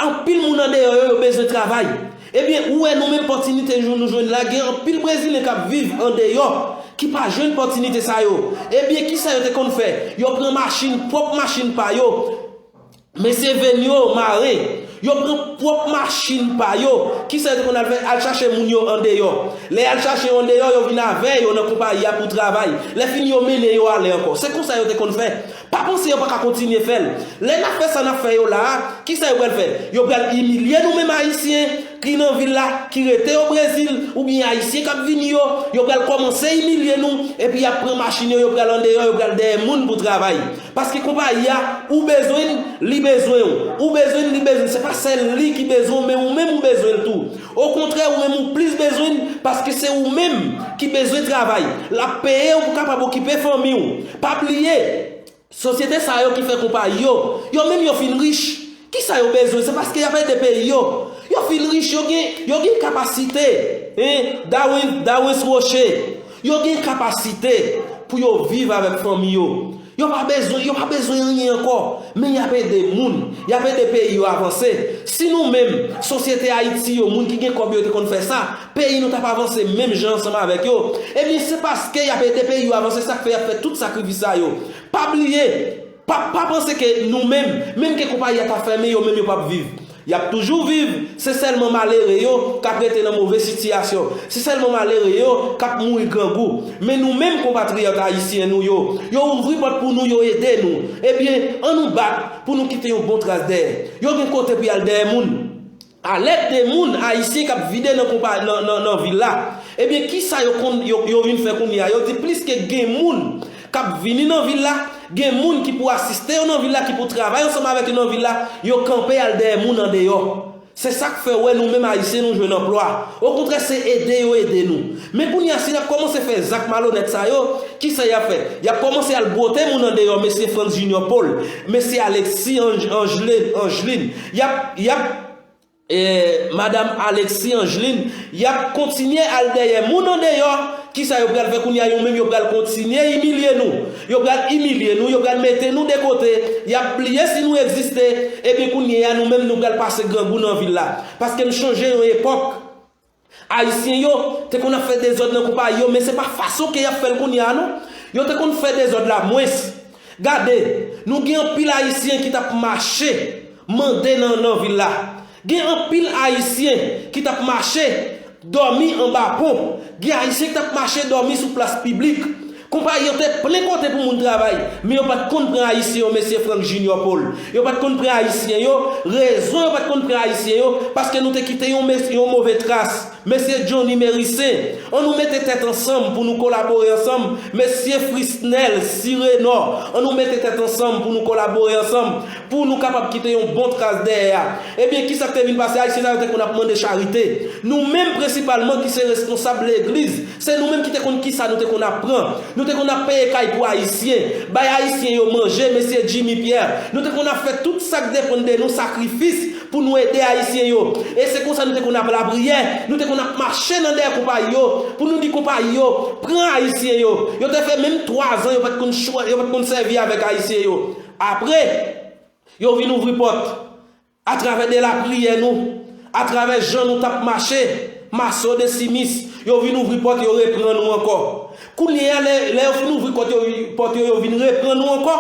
Anpil moun andeyò yo, yo bezwen travay. Ebyen, ou wè nou menm pòtinite nou jwenn la, gen anpil Brezilyen k ap viv andeyò, ki pa jwenn pòtinite sa yo. Ebyen, kisa yo te konn fè? Yo pran machin, pwòp machin pa yo. Mesye Venyo Maren, yo pran pwòp machin pa yo. Kisa yo te konn al fè? Al chache moun yo andeyò. Lè y al chache yo andeyò, yo vin avè yo nan konpayi a pou travay. Lè fini, yo mennen yo ale ankò. Se konsa yo te konn fè. Pa panse yo pa ka kontinye fè l. Lè n ap fè sa n ap fè yo la a, kisa yo pral fè? Yo pral imilye nou menm Ayisyen ki nan vil la, ki rete o Brezil, oubyen Ayisyen k ap vini yo, yo pral kòmanse imilye nou, epi y ap pran machin yo, yo pral andeyò, yo pral dèyè moun pou travay. Paske konpayi a, ou bezwen l, li bezwen w. Ou bezwen l, li bezwen l. Se pa sèl li ki bezwen w, men ou menm ou bezwen l tou. Okontrè, ou menm ou plis bezwen l, paske se ou menm ki bezwen travay. L ap peye w pou kapab okipe fanmi w. Pa bliye, sosyete sa yo ki fè konpayi yo, yo menm yo fin rich. Kisa yo bezwen? Se paske y ap ede peyi yo. Yo fin rich, yo gen, yo gen kapasite. Hein? Dawens, Dawens Rocher. Yo gen kapasite pou yo viv avèk fanmi yo. Yo pa bezwen, yo pa bezwen anyen ankò. Men y ap ede moun. Y ap ede peyi yo avanse. Si nou menm, sosyete Ayiti yo, moun ki gen kòb yo te konn fè sa, peyi nou t ap avanse menm jan ansanm avèk yo. Ebyen, se paske y ap ede peyi yo avanse, sa k fè y ap fè tout sakrifis sa yo. Pa bliye, pa, pa panse ke nou menm, menm ke konpayi a ta fèmen, yo menm yo p ap viv. Y ap toujou viv, se sèlman malere yo k ap rete nan move sitiyasyon. Se sèlman malere yo k ap mouri grangou. Men nou menm, konpatriyòt ayisyen nou yo, yo ouvri pòt pou nou, yo ede nou. Ebyen, ann nou bat pou nou kite yon bon tras dèyè. Yo gen kote pou y al dèyè moun. Alèd de moun ayisyen k ap vide nan konpa-, nan, nan, nan vil la. Ebyen, kisa yo konn, yo, yo vin fè kounye a? Yo di pliske gen moun k ap vini nan vil la, gen moun ki pou asiste yo nan vil la, ki pou travay ansanm avèk yo nan vil la, yo kanpe al dèyè moun andeyò. Se sa k fè w wè nou menm ayisyen nou jwenn anplwa. Okontrè, se ede yo ede nou. Men kounye a, si n ap kòmanse fè zak malonèt sa yo, kisa y ap fè? Y ap kòmanse al bwote moun andeyò, mesye Frantz Junior Paul, mesye Alexis Ange-, Angeline, Angeline. Y ap, y ap, eh, madam Alexis Angeline, y ap kontinye al dèyè moun andeyò. Kisa yo pral fè kounye a? Yo menm yo pral kontinye imilye nou. Yo pral imilye nou, yo pral mete nou de kote. Y ap bliye si nou egziste. Ebyen kounye a, nou menm nou pral pase grangou nan vil la. Paske m chonje yon epòk, ayisyen yo te konn ap fè dezòd nan konpayi yo, men se pa fason ke y ap fè l kounye a non. Yo te konn fè dezòd la mwens. Gade, nou gen anpil ayisyen ki t ap mache mande nan, nan vil la. Gen anpil ayisyen ki t ap mache dòmi anba pon. Gen ayisyen ki t ap mache dòmi sou plas piblik. Konpayi yo te plen kote pou moun travay, men yo pa t konn pran ayisyen yo, mesye Frank Junior Paul. Yo pa t konn pran ayisyen yo, rezon yo pa t konn pran ayisyen yo, paske nou te kite yon mes-, yon move tras. Mesye Johnny Merissaint, ann nou mete tèt ansanm pou nou kolabore ansanm. Mesye Frisnel Sirenor, ann nou mete tèt ansanm pou nou kolabore ansanm, pou nou kapab kite yon bon tras dèyè a. Ebyen, kisa k te vin pase? Ayisyen sa yo te konn ap mande charite. Nou menm prensipalman ki se responsab legliz, se nou menm ki te konn kisa nou te konn ap pran. Nou te konn ap peye kay pou ayisyen, bay ayisyen yo manje, mesye Jimmy Pierre. Nou te konn ap fè tout sa k depann de nou, sakrifis, pou nou ede ayisyen yo. E se konsa nou te konn ap lapriyè, nou te konn ap mache nan dèyè konpayi yo, pou nou di konpayi yo, pran ayisyen yo. Yo te fè menm twazan yo pa t konn chwa-, yo pa t konn sèvi avèk ayisyen yo. Apre, yo vin ouvri pòt. Atravè de lapriyè nou, atravè jan nou t ap mache, Maso de Simis, yo vin ouvri pòt, yo reprann nou ankò. Kounye a, lè, lè yo fin ouvri kòt yo, pòt yo, yo vin reprann nou ankò.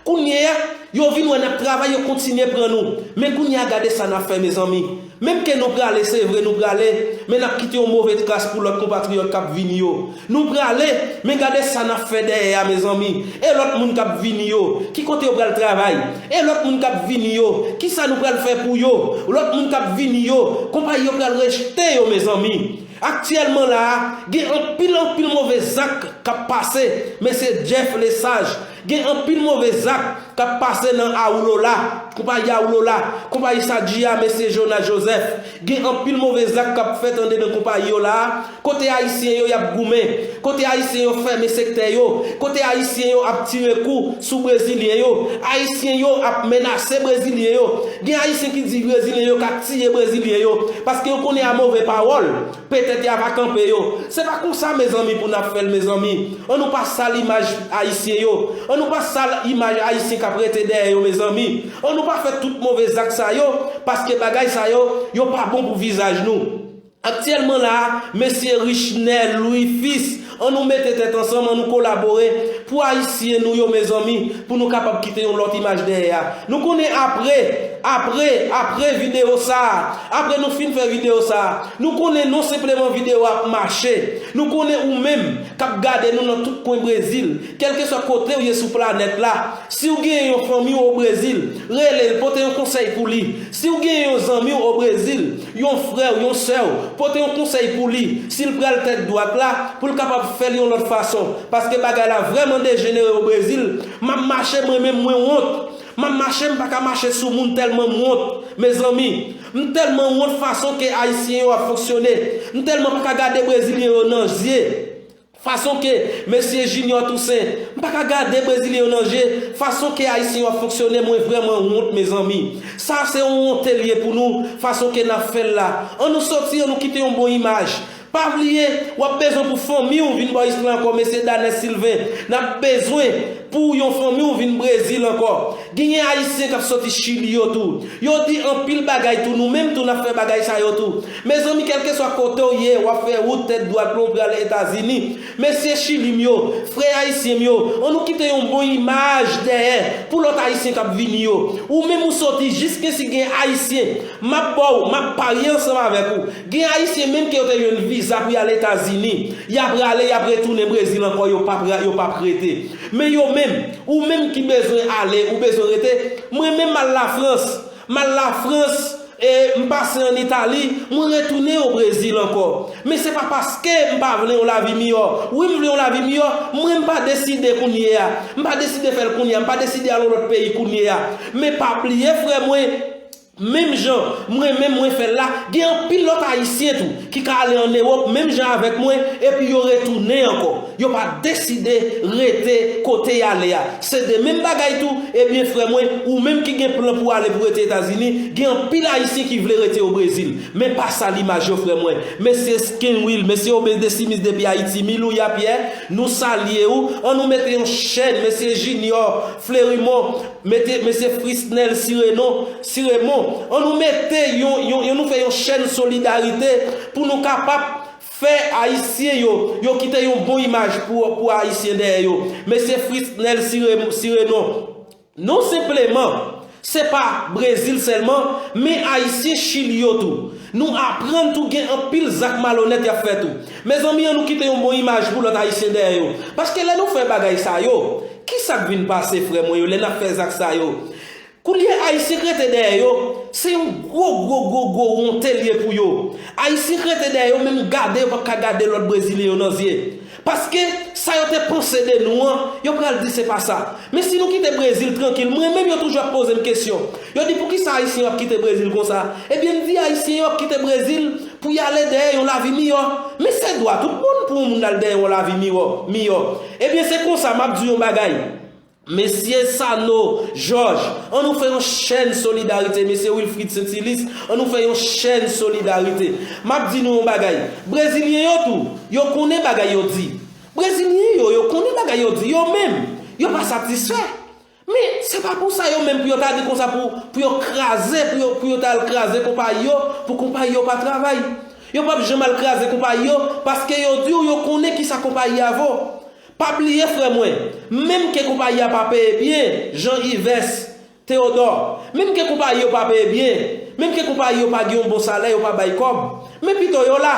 Kounye a, yo vin wè n ap travay, yo kontinye pran nou. Men kounye a, gade sa n ap fè, mezanmi. Menm ke nou prale, se vre, nou prale, men n ap kite yon move tras pou lòt konpatriyòt k ap vini yo. Nou prale, men gade sa n ap fè dèyè a, mezanmi. E lòt moun k ap vini yo, ki kote yo pral travay? E lòt moun k ap vini yo, ki sa nou pral fè pou yo? Lòt moun k ap vini yo, konpayi yo pral rejte yo, mezanmi. Aktyèlman la a, gen anpil, anpil move zak k ap pase, mesye Jeff Lesage. Gen anpil move zak k ap pase nan Aoulola, konpayi Aoulola, konpayi Sadji a, mesye Jonas Joseph. Gen anpil move zak k ap fèt andedan konpayi yo la a, kote Ayisyen yo y ap goumen, kote Ayisyen yo fèmen sektè yo, kote Ayisyen yo ap tire kou sou Brezilyen yo, Ayisyen yo ap menase Brezilyen yo. Gen Ayisyen ki di Brezilyen yo ka tiye Brezilyen yo, paske yo konnen a move pawòl, petèt y a va kanpe yo. Se pa konsa, mezanmi, pou n ap fè l, mezanmi. An nou pa sal imaj Ayisyen yo. An nou pa sal imaj Ayisyen k ap rete dèyè yo, mezanmi. An nou pa fè tout move zak sa yo, paske bagay sa yo, yo pa bon pou vizaj nou. Aktyèlman la a, mesye Richnel Louis Fils, an nou mete tèt ansanm, an nou kolabore pou Ayisyen nou yo, mezanmi, pou nou kapab kite yon lòt imaj dèyè a. Nou konnen apre, apre, apre videyo sa a, apre nou fin fè videyo sa a, nou konnen non senpleman videyo a ap mache. Nou konnen ou menm k ap gade nou nan tout kwen Brezil, kèlkeswa kote w ye sou planèt la, si w genyen yon fanmi w o Brezil, rele l, pote yon konsèy pou li. Si w genyen yon zanmi w o Brezil, yon frè w, yon sè w, pote yon konsèy pou li. Si l pral tèt dwat la, pou l kapab fè l yon lòt fason. Paske bagay la vrèman dejenere o Brezil. M ap mache, mwen menm, mwen wont. M ap mache, m pa ka mache sou moun tèlman m wont. Mezanmi, m tèlman wont fason ke Ayisyen yo ap fonksyone. M tèlman pa ka gade Brezilyen yo nan zye. Fason ke mesye Junior Toussaint, m pa ka gade Brezilyen yo nan je, fason ke Ayisyen yo ap fonksyone, mwen vrèman wont, mezanmi. Sa se yon wonte l ye pou nou, fason ke n ap fè l la. An nou soti, an nou kite yon bon imaj. Pa bliye, w ap bezwen pou fanmi w vin bò isit la ankò, mesye Danès Sylvain. N ap bezwen pou yon fanmi w vin Brezil ankò. Genyen Ayisyen k ap soti Chili yo tou. Yo di anpil bagay tou, nou menm tou n ap fè bagay sa yo tou. Mezanmi, kèlkeswa kote w ye, w ap fè wout tèt dwat lan, w prale Etazini. Mesye Chili m yo, frè Ayisyen m yo, an nou kite yon bon imaj dèyè pou lòt Ayisyen k ap vini yo. Ou menm ou soti, jiskensi gen Ayisyen, m ap ba w, m ap parye ansanm avèk ou. Gen Ayisyen menm ke yo te jwenn viza pou y al Etazini. Y ap prale, y ap retounen Brezil ankò, yo p ap ra-, yo p ap rete. Men yo menm, ou menm ki bezwen ale, ou bezwen rete, mwen menm m al Lafrans. M al Lafrans, e m pase ann Itali, mwen retounen o Brezil ankò. Men se pa paske m pa vle yon lavi miyò. Wi, m vle yon lavi miyò, mwen m pa deside kounye a. M pa deside fè l kounye a, m pa deside al yon lòt peyi kounye a. Men pa bliye, frè mwen, menm jan mwen menm mwen fè l la, gen anpil lòt Ayisyen tou ki ka ale ann Ewòp menm jan avèk mwen, epi yo retounen ankò. Yo pa deside rete kote y ale a. Se de menm bagay tou, ebyen, frè mwen, ou menm ki gen plan pou ale pou rete Etazini, gen anpil Ayisyen ki vle rete o Brezil. Men pa sal imaj yo, frè mwen. Mesye Skinwill, mesye Obed Desimis depi Ayiti, Milouya Pyè, nou salye ou. An nou mete yon chèn, mesye Junior Fleurimond, mete mesye Frisnel Sirenon, Siremon. An nou mete yon, yon, yon, nou fè yon chèn solidarite pou nou kapab fè Ayisyen yo, yo kite yon bon imaj pou, pou Ayisyen dèyè yo. Mesye Frisnel Sire-, Sirenon, non senpleman, se pa Brezil sèlman, men Ayisyen Chili yo tou. Nou aprann tou gen anpil zak malonèt y ap fè tou. Mezanmi, an nou kite yon bon imaj pou lòt Ayisyen dèyè yo. Paske lè nou fè bagay sa yo, ki sa k vin pase, frè mwen yo, lè n ap fè zak sa yo? Koulye Ayisyen k rete dèyè yo, se yon gwo, gwo, gwo, gwo wonte l ye pou yo. Ayisyen k rete dèyè yo, menm gade yo p ap ka gade lòt Brezilyen yo nan zye. Paske sa yo te panse de nou an, yo pral di se pa sa. Men si nou kite Brezil trankil, mwen menm yo toujou ap poze m kesyon. Yo di poukisa Ayisyen yo ap kite Brezil konsa? Ebyen, m di Ayisyen yo ap kite Brezil pou y ale dèyè yon lavi miyò. Men se dwa tout moun pou yon moun al dèyè yon lavi miyò, miyò. Ebyen, se konsa m ap di yon bagay. Mesye Sano Jòj, an nou fè yon chèn solidarite. Mesye Wilfrid Sentilis, an nou fè yon chèn solidarite. M ap di nou yon bagay. Brezilyen yo tou, yo konnen bagay yo di. Brezilyen yo, yo konnen bagay yo di. Yo menm, yo pa satisfè. Men, se pa pou sa yo menm pou yo ta di konsa pou, pou yo kraze, pou yo, pou yo ta al kraze konpayi yo, pou konpayi yo pa travay. Yo p ap janm al kraze konpayi yo, paske yo di w yo konnen kisa konpayi a vo. Pa bliye, frè mwen, menm ke konpayi a pa peye byen, Jean Yves Théodore, menm ke konpayi yo pa peye byen, menm ke konpayi yo pa gen yon bon salè, yo pa bay kòb, men pito yo la.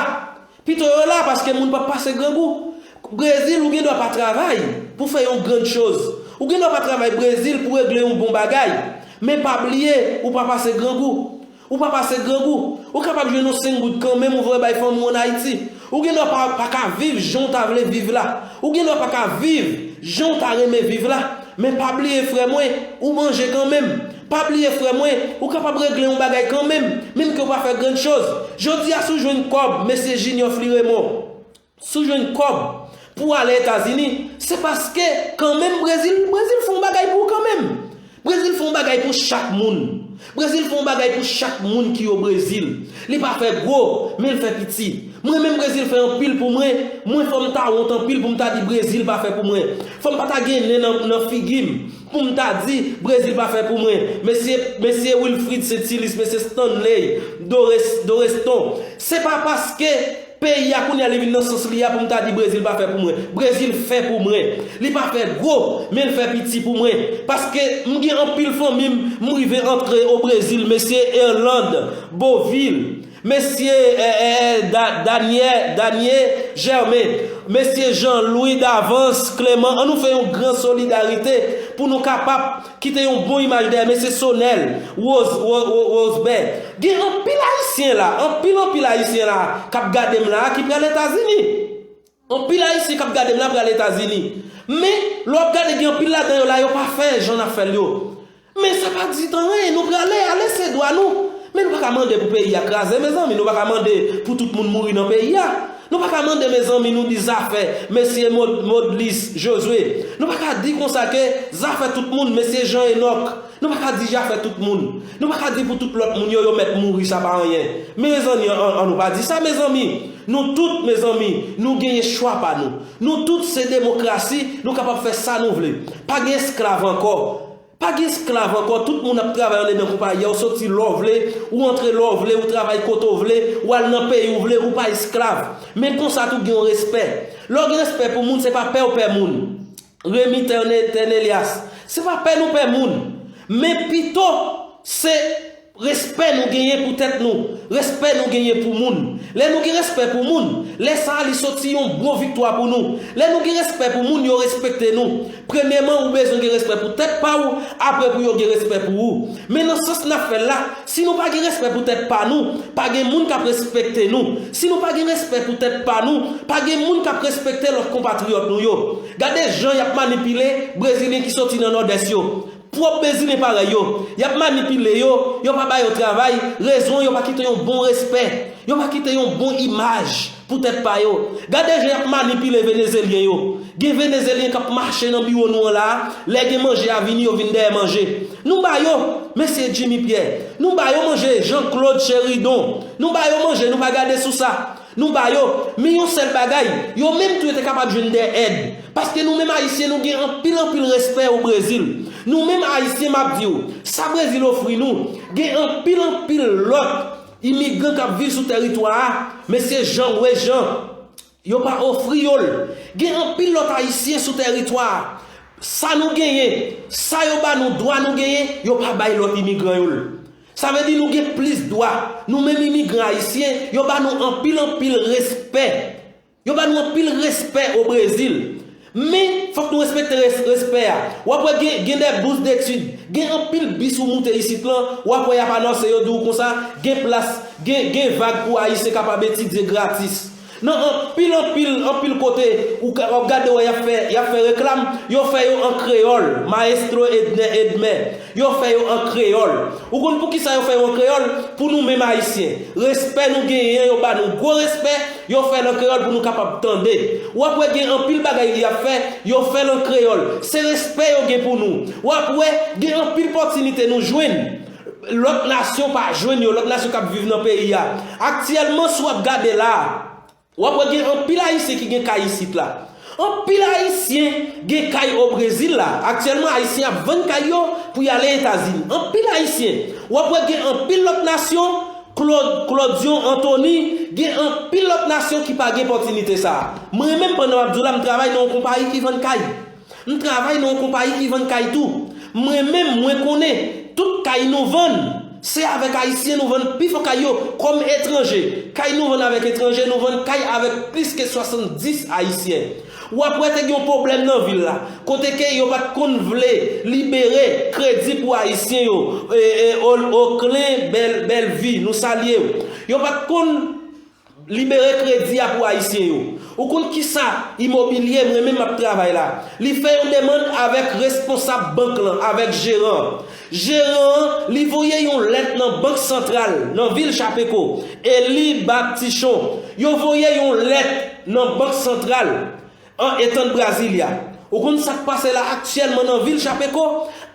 Pito yo la, paske moun p ap pase grangou. Brezil, ou gen dwa pa travay pou fè yon grann choz. Ou gen dwa pa travay Brezil pou regle yon bon bagay. Men pa bliye, ou pa pase grangou. Ou pa pase grangou. Ou kapab jwenn yon senk goud kanmenm, ou voye bay fanmi w ann Ayiti. Ou gen dwa pa, pa ka viv jan w ta vle viv la. Ou gen dwa pa ka viv jan w ta renmen viv la. Men pa bliye, frè mwen, ou manje kanmenm. Pa bliye, frè mwen, ou kapab regle yon bagay kanmenm, menm ke w pa fè grann choz. Jodi a, si w jwenn kòb, mesye Junior Flirémond, si w jwenn kòb pou w ale Etazini, se paske kanmenm Brezil, Brezil fè yon bagay pou ou kanmenm. Brezil fè yon bagay pou chak moun. Brezil fè yon bagay pou chak moun ki o Brezil. Li pa fè gwo, men l fè piti. Mwen menm, Brezil fè anpil pou mwen. Mwen, fò m ta wont anpil pou m ta di Brezil pa fè pou mwen. Fò m pa ta gen nen nan, nan figi m pou m ta di Brezil pa fè pou mwen. Mesye, mesye Wilfrid Saintilis, mesye Stanley Dores, Doreston, se pa paske peyi a kounye a li vin nan sans li a pou m ta di Brezil pa fè pou mwen. Brezil fè pou mwen. Li pa fè gwo, men l fè piti pou mwen. Paske m gen anpil fanmi m, m rive antre o Brezil, mesye Erland Beauville, mesye, eh, eh, eh, Da-, Daniel, Daniel Germain, mesye Jean Louis Davance Clément, ann nou fè yon gran solidarite pou nou kapab kite yon bon imaj dèyè, mesye Sonel Rose, Ro-, Ro-, Rosebert. Gen anpil Ayisyen la, anpil, anpil Ayisyen la k ap gade m la, ki pral Etazini. Anpil Ayisyen k ap gade m la pral Etazini. Men, lè w ap gade, gen anpil ladan yo la, yo pa fè jan n ap fè l yo. Men sa pa di anyen, nou prale, ale se dwa nou. Men nou pa ka mande pou peyi a kraze, mezanmi, nou pa ka mande pou tout moun mouri nan peyi a. Nou pa ka mande, mezanmi, nou di zafè mesye Mod-, Modlis Josué. Nou pa ka di konsa ke zafè tout moun, mesye Jean Enoch. Nou pa ka di zafè tout moun. Nou pa ka di pou tout lòt moun yo, yo mèt mouri, sa pa anyen. Mezanmi, an, an nou pa di sa, mezanmi. Nou tout, mezanmi, nou genyen chwa pa nou. Nou tout se demokrasi, nou kapab fè sa nou vle. Pa gen esklav ankò. Pa gen esklav ankò, tout moun ap travay andedan konpayi a, ou soti lè w vle, ou antre lè w vle, ou travay kote w vle, ou al nan peyi w vle, ou pa esklav. Men konsa tou gen yon respè. Lè w gen respè pou moun, se pa pè w pè moun. Remy Terne-, Ternelias, se pa pè nou pè moun. Men pito, se respè nou genyen pou tèt nou, respè nou genyen pou moun. Lè nou gen respè pou moun, lè sa a li soti yon bon viktwa pou nou. Lè nou gen respè pou moun, yo respekte nou. Premyèman, ou bezwen gen respè pou tèt pa w, apre pou yo gen respè pou ou. Men nan sans n ap fè l la, si nou pa gen respè pou tèt pa nou, pa gen moun k ap respekte nou. Si nou pa gen respè pou tèt pa nou, pa gen moun k ap respekte lòt konpatriyòt nou yo. Gade jan y ap manipile Brezilyen ki soti nan Nòdès yo. Pwòp Brezilyen parèy yo, y ap manipile yo, yo pa ba yo travay, rezon yo pa kite yon bon respè, yo pa kite yon bon imaj pou tèt pa yo. Gade jan y ap manipile Venezelyen yo. Gen Venezelyen k ap mache nan biwo nou an la a, lè gen manje a vini, yo vin dèyè manje. Nou ba yo, mesye Jimmy Pierre, nou ba yo manje, Jean Claude Chéridon, nou ba yo manje, nou pa gade sou sa. Nou ba yo, men yon sèl bagay, yo menm tou yo te kapab jwenn de èd. Paske nou menm Ayisyen, nou gen anpil, anpil respè o Brezil. Nou menm Ayisyen, m ap di w, sa Brezil ofri nou, gen anpil, anpil lòt imigran k ap viv sou tèritwa a, mesye Jean Wé Jean, yo pa ofri yo l. Gen anpil lòt Ayisyen sou tèritwa a. Sa nou genyen, sa yo ba nou, dwa nou genyen, yo pa bay lòt imigran yo l. Sa vle di nou gen plis dwa. Nou menm imigran ayisyen, yo ba nou anpil, anpil respè. Yo ba nou anpil respè o Brezil. Men, fòk nou respekte res-, respè a. W ap wè gen, gen de bous detid. Gen anpil bis ou moute isit lan, w ap wè y ap anonse yo di w konsa, gen plas, gen, gen vag pou Ayisyen kapab etidye gratis. Nan anpil, anpil, anpil kote, ou ka, w ap gade wè y ap fè, y ap fè reklam, yo fè yo an kreyòl, Maestro Edner Edmer. Yo fè yo an kreyòl. Ou konn poukisa yo fè yo an kreyòl? Pou nou menm Ayisyen. Respè nou genyen, yo ba nou gwo respè, yo fè l an kreyòl pou nou kapab tande. W ap wè gen anpil bagay y ap fè, yo fè l an kreyòl. Se respè yo gen pou nou. W ap wè gen anpil pòtinite nou jwenn. Lòt nasyon pa jwenn yo, lòt nasyon k ap viv nan peyi a. Aktyèlman, si w ap gade la a, w ap wè gen anpil Ayisyen ki gen kay isit la. Anpil Ayisyen gen kay o Brezil la. Aktyèlman, Ayisyen ap vann kay yo pou y ale Etazini. Anpil Ayisyen. W ap wè gen anpil lòt nasyon, Claude, Claudio, Anthony, gen anpil lòt nasyon ki pa gen opòtinite sa a. Mwen menm, pandan m ap di w la, m travay nan yon konpayi ki vann kay. M travay nan yon konpayi ki vann kay tou. Mwen menm, mwen konnen, tout kay nou vann, se avèk Ayisyen nou vann pifò kay yo, kòm etranje. Kay nou vann avèk etranje, nou vann kay avèk plis ke swasanndis Ayisyen. W ap wè te gen yon pwoblèm nan vil la, kote ke yo pa t konn vle libere kredi pou Ayisyen yo. E, e, Ol-, Oclain Bel-, Bellevue, nou salye w. Yo pa t konn libere kredi a pou Ayisyen yo. Ou konn kisa Imobilye, mwen menm m ap travay la, li fè yon demann avèk responsab bank lan, avèk jeran an. Jeran an, li voye yon lèt nan Bank Santral, nan vil Chapeko, Eli Baptichon. Yo voye yon lèt nan Bank Santral an etan Brasilia. Ou konn sa k pase la aktyèlman nan vil Chapeko?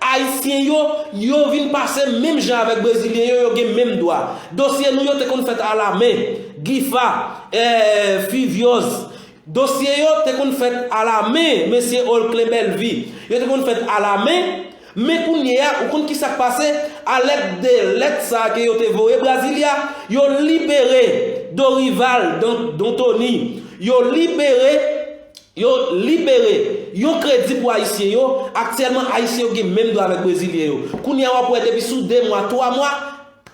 Ayisyen yo, yo vin pase menm jan avèk Brezilyen yo, yo gen menm dwa. Dosye nou yo te konn fèt alamen, Gifa, eh, Fivios. Dosye yo te konn fèt alamen, mesye Olclain Bellevue. Yo te konn fèt alamen, men kounye a, ou konn ki sa k pase? Alèd de lèt sa a ke yo te voye Brasilia, yo libere Dorival Don-, Dontoni. Yo libere Yo libere yon kredi pou Ayisyen yo. Aktyèlman, Ayisyen yo gen menm dwa avèk Brezilyen yo. Kounye a, w ap wè depi sou de mwa, twa mwa,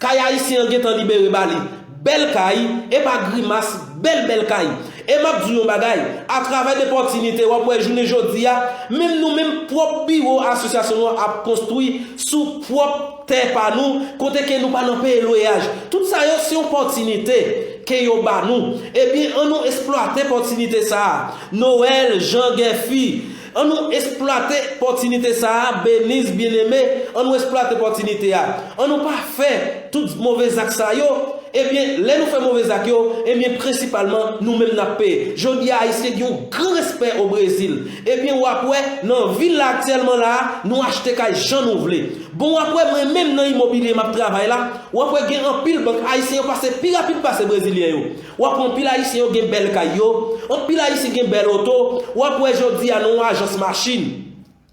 kay Ayisyen an gentan libere ba li. Bèl kay, e pa grimas, bèl, bèl kay. E m ap di w yon bagay, atravè de opòtinite, w ap wè jounen jodi a, menm nou menm pwòp biwo asosyasyon nou an ap konstwi sou pwòp tè pa nou, kote ke nou pa nan peye lweyaj. Tout sa yo se opòtinite ke yo ba nou. Ebyen, an nou eksplwate opòtinite sa a. Noël, Jean Guerfi, an nou eksplwate opòtinite sa a. Beniz Bien-Aimé, an nou eksplwate opòtinite a. An nou pa fè tout move zak sa yo. Ebyen, lè nou fè move zak yo, ebyen, prensipalman, nou menm n ap peye. Jodi a, Ayisyen gen yon gran respè o Brezil. Ebyen, w ap wè, nan vil la aktyèlman la a, nou achte kay jan nou vle. Bon, w ap wè, mwen menm nan imobilye m ap travay la, w ap wè gen anpil bank, Ayisyen yo pase pi rapid pase Brezilyen yo. W ap wè anpil Ayisyen yo gen bèl kay yo, anpil Ayisyen gen bèl oto, w ap wè jodi a nan yon ajans machin.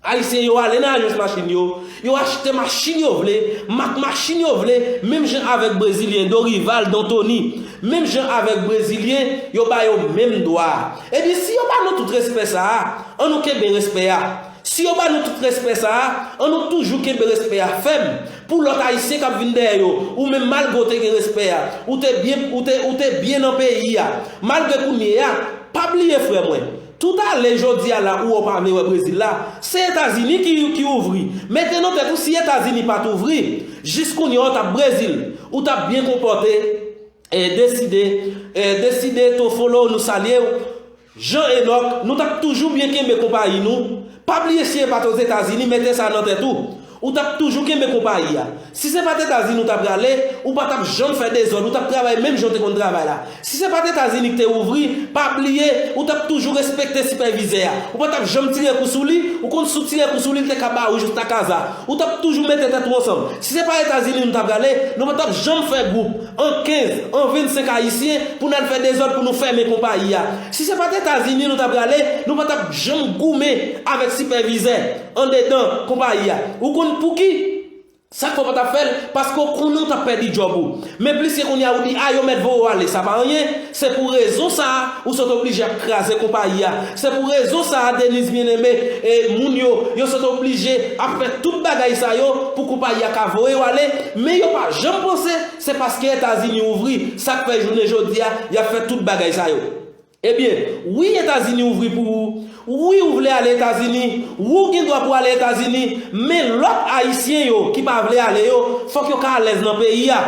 Ayisyen yo ale nan ajans machin yo, yo achte machin yo vle, mak machin yo vle, menm jan avèk Brezilyen Dorival Dontoni, menm jan avèk Brezilyen, yo ba yo menm dwa a. Ebyen, si yo ba nou tout respè sa a, an nou kenbe respè a. Si yo ba nou tout respè sa a, an nou toujou kenbe respè a fèm pou lòt Ayisyen k ap vin dèyè yo. Ou menm, malgre w te gen respè a, ou te byen, ou te, ou te byen nan peyi a. Malgre kounye a, pa bliye, frè mwen, tout ale jodi a la ou wè w pa vle wè Brezil la, se Etazini ki, ki ouvri. Mete nan tèt ou, si Etazini pa t ouvri, jis kounye a w t ap Brezil, ou t ap byen konpòte, e Deside, e Deside Tofolo, nou salye w. Jean Enoch, nou t ap toujou byen kenbe konpayi nou. Pa bliye, si e pa t Ozetazini, mete sa nan tèt ou, ou t ap toujou kenbe konpayi a. Si se pa t Etazini ou t ap prale, ou pa t ap janm fè dezòd, ou t ap travay menm jan w te konn travay la. Si se pa t Etazini ki te ouvri, pa bliye, ou t ap toujou respekte sipèvizè a. Ou pa t ap janm tire kou sou li, ou konn si w tire kou sou li, li te ka ba ou jistakaza. Ou t ap toujou mete tèt ou ansanm. Si se pa Etazini nou t ap prale, nou pa t ap janm fè gwoup an kenz, an vennsenk Ayisyen pou n al fè dezòd, pou nou fèmen konpayi a. Si se pa t Etazini nou t ap prale, nou pa t ap janm goumen avèk sipèvizè andedan konpayi a. Ou konn pouki? Sa k fè w pa t ap fè l? Paske w konnen w t ap pèdi djòb ou. Men pliske kounye a ou di, a, yo mèt voye w ale, sa pa anyen. Se pou rezon sa a, ou sot oblije ap kraze konpayi a. Se pou rezon sa a, Deniz Bien-Aimé, e moun yo, yo sot oblije ap fè tout bagay sa yo pou konpayi a ka voye w ale. Men yo pa janm panse se paske Etazini ouvri, sa k fè jounen jodi a, y ap fè tout bagay sa yo. Ebyen, wi, Etazini ouvri pou ou. Wi, ou vle ale Etazini. Wi, ou gen dwa pou ale Etazini. Men lòt Ayisyen yo ki pa vle ale yo, fòk yo ka alèz nan peyi a.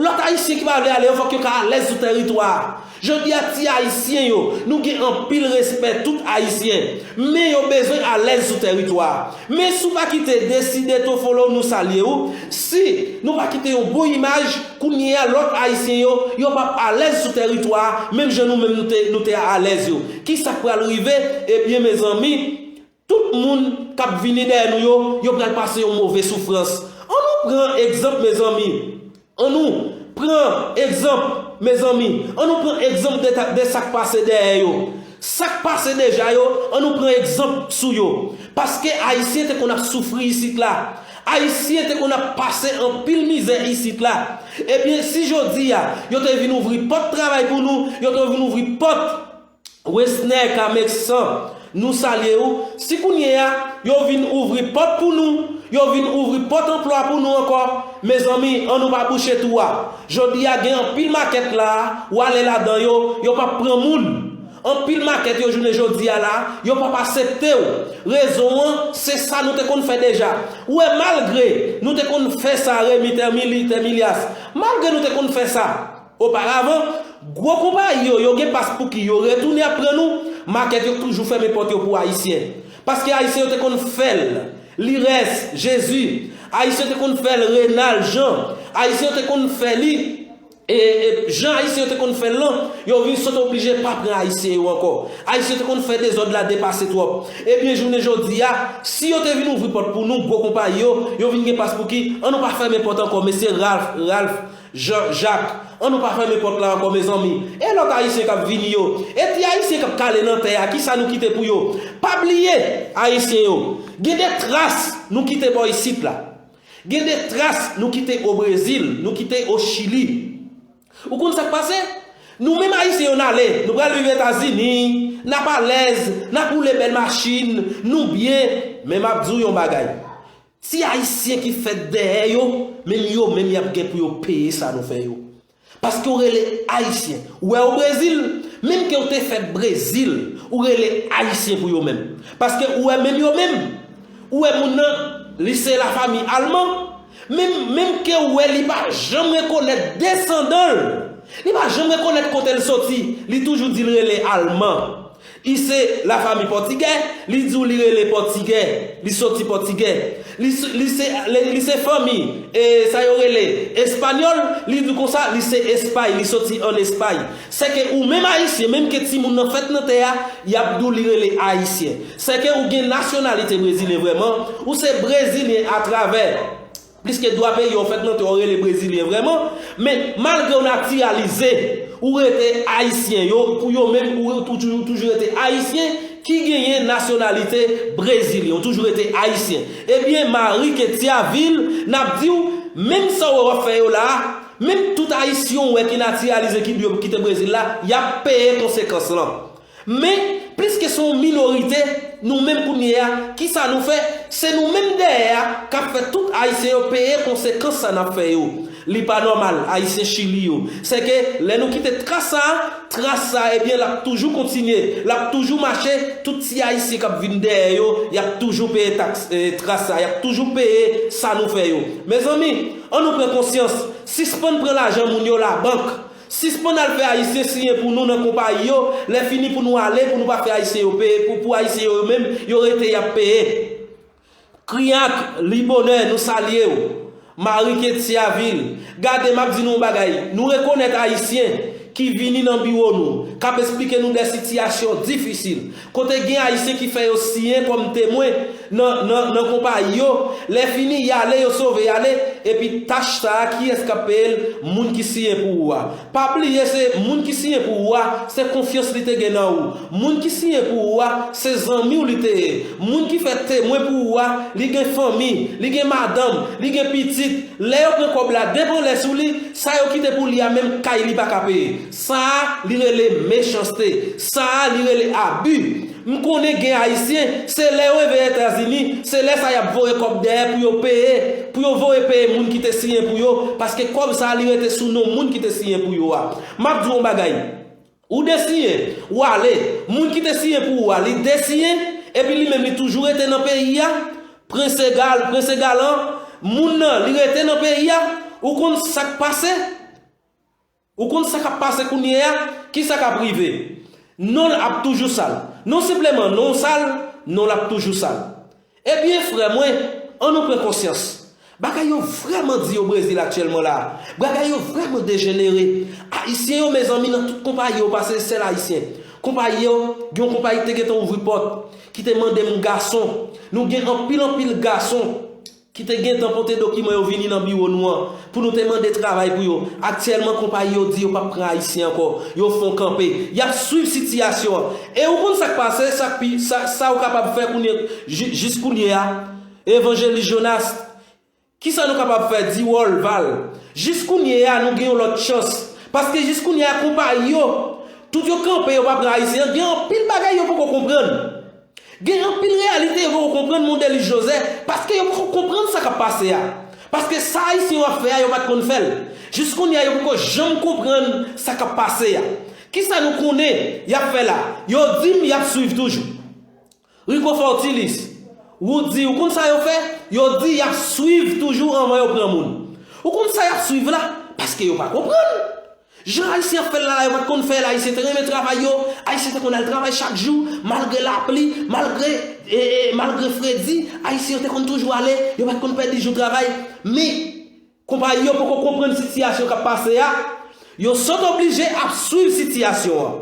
Lòt Ayisyen ki pa vle ale yo, fòk yo ka alèz sou tèritwa a. Jodi a, ti Ayisyen yo, nou gen anpil respè tout Ayisyen. Men yo bezwen alèz sou tèritwa a. Men si w pa kite Deside Tofolo, nou salye w. Si nou pa kite yon bon imaj, kounye a lòt Ayisyen yo, yo p ap alèz sou tèritwa a, menm jan nou menm nou te, nou te alèz yo. Kisa k pral rive? Ebyen, mezanmi, tout moun k ap vini dèyè nou yo, yo pral pase yon move soufrans. An nou pran egzanp, mezanmi. An nou pran egzanp, mezanmi. An nou pran egzanp de ta-, de sa k pase dèyè yo. Sa k pase deja yo, an nou pran egzanp sou yo. Paske Ayisyen te konn ap soufri isit la. Ayisyen te konn ap pase anpil mizè isit la. Ebyen, si jodi a, yo te vin ouvri pòt travay pou nou, yo te vin ouvri pòt Wesner Kamesan, nou salye w. Si kounye a, yo vin ouvri pòt pou nou, yo vin ouvri pòt anplwa pou nou ankò, mezanmi, an nou pa bouche twou a. Jodi a, gen anpil makèt la, w ale ladan yo, yo p ap pran moun. Anpil makèt yo jounen jodi a la, yo p ap asepte w. Rezon an, se sa nou te konn fè deja. Ou wè, malgre nou te konn fè sa, Remy Termili-, Termilias, malgre nou te konn fè sa, oparavan, gwo konpayi yo, yo gen pas pou ki yo retounen ap pran nou, makèt yo toujou fèmen pòt yo pou Ayisyen. Paske Ayisyen yo te konn fè l, Lires, Jezi. Ayisyen yo te konn fè l, Renal, Jan. Ayisyen yo te konn fè li, e, e, jan Ayisyen yo te konn fè l lan, yo vin sot oblije pa pran Ayisyen yo ankò. Ayisyen yo te konn fè dezòd la depase twòp. Ebyen, jounen jodi a, si yo te vin ouvri pòt pou nou, gwo konpayi yo, yo vin gen pas pou ki, an nou pa fèmen pòt ankò, mesye Ralph, Ralph, Jan Jak, an nou pa fèmen pòt la ankò, mezanmi. E lòt Ayisyen k ap vini yo? E ti Ayisyen k ap kale nan tè a, kisa nou kite pou yo? Pa bliye, Ayisyen yo, gen de tras nou kite bò isit la. Gen de tras nou kite o Brezil, nou kite o Chili. Ou konn sa k pase? Nou menm Ayisyen yo n ale, nou pral viv Etazini, n ap alèz, n ap woule bèl machin, nou byen. Men m ap di w yon bagay. Ti Ayisyen ki fèt dèyè yo, menm yo menm y ap gen pou yo peye sa nou fè yo. Paske w rele Ayisyen. Ou wè o Brezil, menm ke w te fèt Brezil, ou rele Ayisyen pou yo menm. Paske ou wè menm yo menm, ou wè moun nan, li se lafanmi alman, menm, menm ke w wè li pa janm rekonèt desandan l, li pa janm rekonèt kote l soti, li toujou di l rele alman. Li se lafanmi pòtigè, li di w li rele pòtigè, li soti pòtigè. Li, s- li se, li, li se fanmi, e, sa yo rele espanyòl, li di w konsa, li se Espay, li soti ann Espay. Sèke ou menm Ayisyen, menm ke timoun nan fèt nan tè a, y ap di w li rele Ayisyen. Sèke ou gen nasyonalite brezilyen vrèman, ou se brezilyen atravè. Pliske dwa peyi w fèt nan tè w rele brezilyen vrèman, men malgre w natiralize, ou rete ayisyen, yo, pou yo menm, ou toujou, toujou rete ayisyen ki genyen nasyonalite brezilyen, ou toujou rete ayisyen. Ebyen, Mari Ketia Vil, n ap di w, menm sa w wè w ap fè yo la a, menm tout ayisyen w wè ki natiralize, ki dwe kite Brezil la, y ap peye konsekans lan. Men, pliske se yon minorite, nou menm kounye a, kisa nou fè? Se nou menm dèyè a k ap fè tout Ayisyen yo peye konsekans sa n ap fè yo. Li pa nòmal, Ayisyen Chili yo. Sèke lè nou kite tras sa a, tras sa a, ebyen, l ap toujou kontinye, l ap toujou mache, tout ti Ayisyen k ap vin dèyè yo, y ap toujou peye taks, eh, tras sa a, y ap toujou peye sa nou fè yo. Mezanmi, an nou pran konsyans, sispann pran lajan moun yo labank. Sispann al fè Ayisyen siyen pou nou nan konpayi yo, lè fini pou nou ale, pou nou pa fè Ayisyen yo peye, pou, pou Ayisyen yo menm, yo rete y ap peye. Kriak, Libonè, nou salye w. Mari Ketia Vil, gade m ap di nou yon bagay, nou rekonèt Ayisyen ki vini nan biwo nou, k ap esplike nou de sitiyasyon difisil. Kote gen Ayisyen ki fè yo siyen kòm temwen nan, nan, nan konpayi yo, lè fini, y ale, yo sove y ale, epi tach sa a, kiyès k ap peye l? Moun ki siyen pou ou a. Pa bliye, se moun ki siyen pou ou a, se konfyans li te gen nan ou. Moun ki siyen pou ou a, se zanmi w li te ye. Moun ki fè temwen pou ou a, li gen fanmi, li gen madanm, li gen pitit. Lè yo pran kòb la, depanlè sou li, sa yo kite pou li a menm kay li pa ka peye. Sa a, li rele mechanste. Sa a, li rele abi. M konnen gen Ayisyen, se lè yo rive Etazini, se lè sa y ap voye kòb dèyè pou yo peye, pou yo voye peye moun ki te siyen pou yo, paske kòb sa a, li rete sou non moun ki te siyen pou yo a. M ap di w yon bagay. Ou desiyen, ou ale, moun ki te siyen pou ou a, li desiyen, epi li menm li toujou rete nan peyi a, prense gal, prense galan, moun nan, li rete nan peyi a, ou konn sa k pase? Ou konn sa k ap pase kounye a? Kisa k ap rive? Non l ap toujou sal. Non senpleman non w sal, non l ap toujou sal. Ebyen, frè mwen, an nou pran konsyans. Bagay yo vrèman di o Brezil aktyèlman la a. Bagay yo vrèman dejenere. Ayisyen yo, mezanmi, nan tout konpayi yo pase, sèl Ayisyen. Konpayi yo, gen yon konpayi ki te gentan ouvri pòt, ki te mande m gason. Nou gen anpil, anpil gason ki te gentan pote dokiman yo vini nan biwo nou an, pou nou te mande travay pou yo. Aktyèlman, konpayi yo di yo p ap pran Ayisyen ankò. Yo fè w kanpe. Y ap swiv sitiyasyon an. E ou konn sa k pase, sa k pi, sa, sa ou kapab fè kounye, ji-, jis kounye a. Evanjelis Jonas, Kisa nou kapab fè? Di Orval. Jis kounye a, nou gen yon lòt chans. Paske jis kounye a, konpayi yo, tout yo kanpe, yo pa pran Ayisyen. Gen anpil bagay yo poko konprann. Gen anpil reyalite yo poko konprann, mon Delis Joseph, paske yo poko konprann sa k ap pase a. Paske sa Ayisyen yo ap fè a, yo pa t konn fè l. Jis kounye a, yo poko janm konprann sa k ap pase a. Kisa nou konnen y ap fè la? Yo di m y ap swiv toujou. Rico Fortilis, Roody, ou konn sa yo fè? Yo di y ap swiv toujou anvan yo pran moun. Ou konn sa y ap swiv la? Paske yo pa konprann. Jan Ayisyen ap fè l la, yo pa t konn fè l, Ayisyen te renmen travay yo, Ayisyen te konn al travay chak jou, malgre lapli, malgre, e, e, malgre fredi, Ayisyen yo te konn toujou ale, yo pa t konn pèdi jou travay. Men, konpayi yo poko konprann sitiyasyon k ap pase a, yo sot oblije ap swiv sitiyasyon an.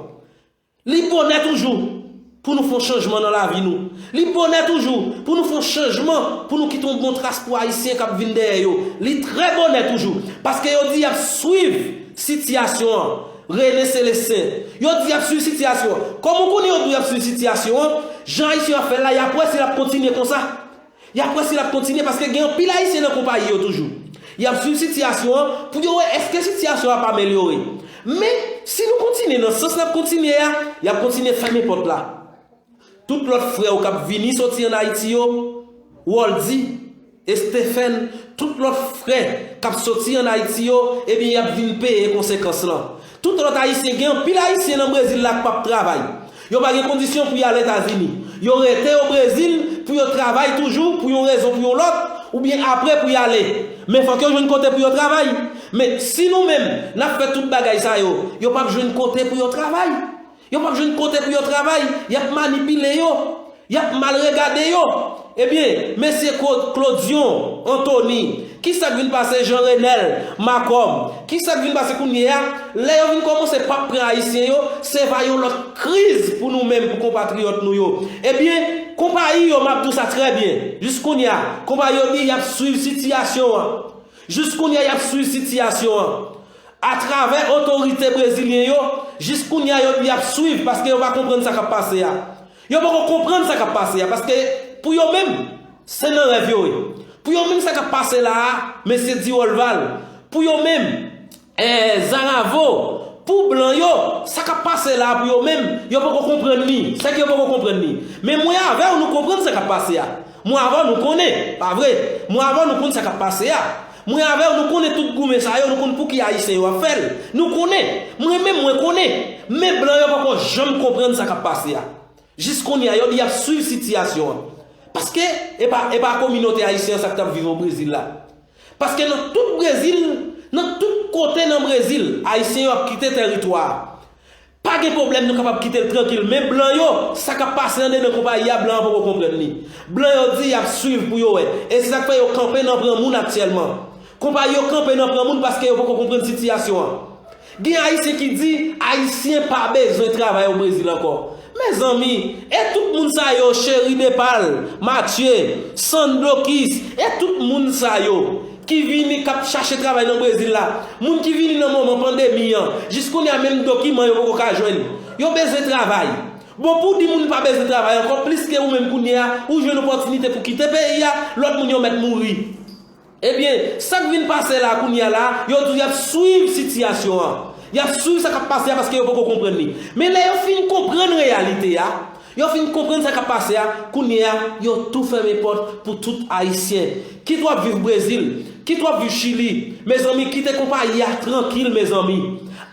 Li bonè toujou pou nou fè yon chanjman nan lavi nou. Li bonè toujou pou nou fè yon chanjman, pou nou kite yon bon tras pou Ayisyen k ap vin dèyè yo. Li trè bonè toujou, paske yo di y ap swiv sitiyasyon an. René Célestin, yo di y ap swiv sitiyasyon an. Kòman w konnen yo di y ap swiv sitiyasyon an? Jan Ayisyen yo ap fè l la, y ap wè si l ap kontinye konsa. Y ap wè si l ap kontinye, paske gen anpil Ayisyen nan konpayi yo toujou. Y ap swiv sitiyasyon an pou yo wè èske sitiyasyon an ap amelyore. Men, si nou kontinye nan sans n ap kontinye a, y ap kontinye fèmen pòt la. Tout lòt frè w k ap vini soti ann Ayiti yo, Waldy, Estefèn, tout lòt frè k ap soti ann Ayiti yo, ebyen, y ap vin peye konsekans lan. Tout lòt Ayisyen, gen anpil Ayisyen nan Brezil la k p ap travay. Yo pa gen kondisyon pou y al Etazini. Yo rete o Brezil pou yo travay toujou, pou yon rezon, pou yon lòt, oubyen apre pou y ale. Men fòk yo jwenn kote pou yo travay. Men si nou menm, n ap fè tout bagay sa yo, yo p ap jwenn kote pou yo travay. Yo p ap jwenn kote pou yo travay. Y ap manipile yo. Y ap mal regade yo. Ebyen, mesye Cla-, Claudion Anthony, kisa k vin pase Jean Renel Macom? Kisa k vin pase kounye a? Lè yo vin kòmanse p ap pran Ayisyen yo, se va yon lòt kriz pou nou menm, pou konpatriyòt nou yo. Ebyen, konpayi yo, m ap di w sa trè byen. Jis kounye a, konpayi yo di y ap swiv sitiyasyon an. Jis kounye a, y ap swiv sitiyasyon an. Atravè otorite brezilyen yo, jis kounye a, yo di y ap swiv, paske yo pa konprann sa k ap pase a. Yo poko konprann sa k ap pase a, paske pou yo menm, se nan rèv yo ye. Pou yo menm, sa k ap pase la a, mesye Di Orval, pou yo menm, eh, Zaravo, pou blan yo, sa k ap pase la a pou yo menm, yo poko konprann li. Sèke yo poko konprann li. Men mwen avè w, nou konprann sa k ap pase a. Mwen avè w, nou konnen, pa vre? Mwen avè w, nou konn sa k ap pase a. Mwen avè w, nou konnen tout goumen sa yo, nou konn pouki Ayisyen yo ap fè l. Nou konnen. Mwen menm, mwen konnen. Men blan yo poko janm konprann sa k ap pase a. Jis kounye a, yo di y ap swiv sitiyasyon an. Paske, e pa, e pa kominote ayisyen an sa k t ap viv o Brezil la. Paske nan tout Brezil, nan tout kote nan Brezil, Ayisyen yo ap kite tèritwa a. Pa gen pwoblèm, nou kapab kite l trankil. Men blan yo, sa k ap pase anndedan konpayi a, blan an poko konprann li. Blan yo di y ap swiv pou yo wè. E se sa k fè yo kanpe nan pran moun aktyèlman. Konpayi yo kanpe nan pran moun paske yo poko konprann sitiyasyon an. Gen Ayisyen ki di Ayisyen pa bezwen travay o Brezil ankò. Mezanmi, e tout moun sa yo, Cheri Depal, Matye, Sandokis, e tout moun sa yo ki vini, k ap chache travay nan Brezil la, moun ki vini nan moman pandemi an, jiskounye a menm dokiman yo poko ka jwenn. Yo bezwen travay. Bon, pou di moun pa bezwen travay ankò, pliske ou menm kounye a, ou jwenn opòtinite pou kite peyi a, lòt moun yo mèt mouri. Ebyen, sa k vin pase la kounye a la, yo di y ap swiv sitiyasyon an. Y ap swiv sa k ap pase a paske yo poko konprann li. Men lè yo fin konprann reyalite a, yo fin konprann sa k ap pase a, kounye a, yo tou fèmen pòt pou tout Ayisyen. Kit w ap viv Brezil, kit w ap viv Chili, mezanmi, kite konpayi a trankil, mezanmi.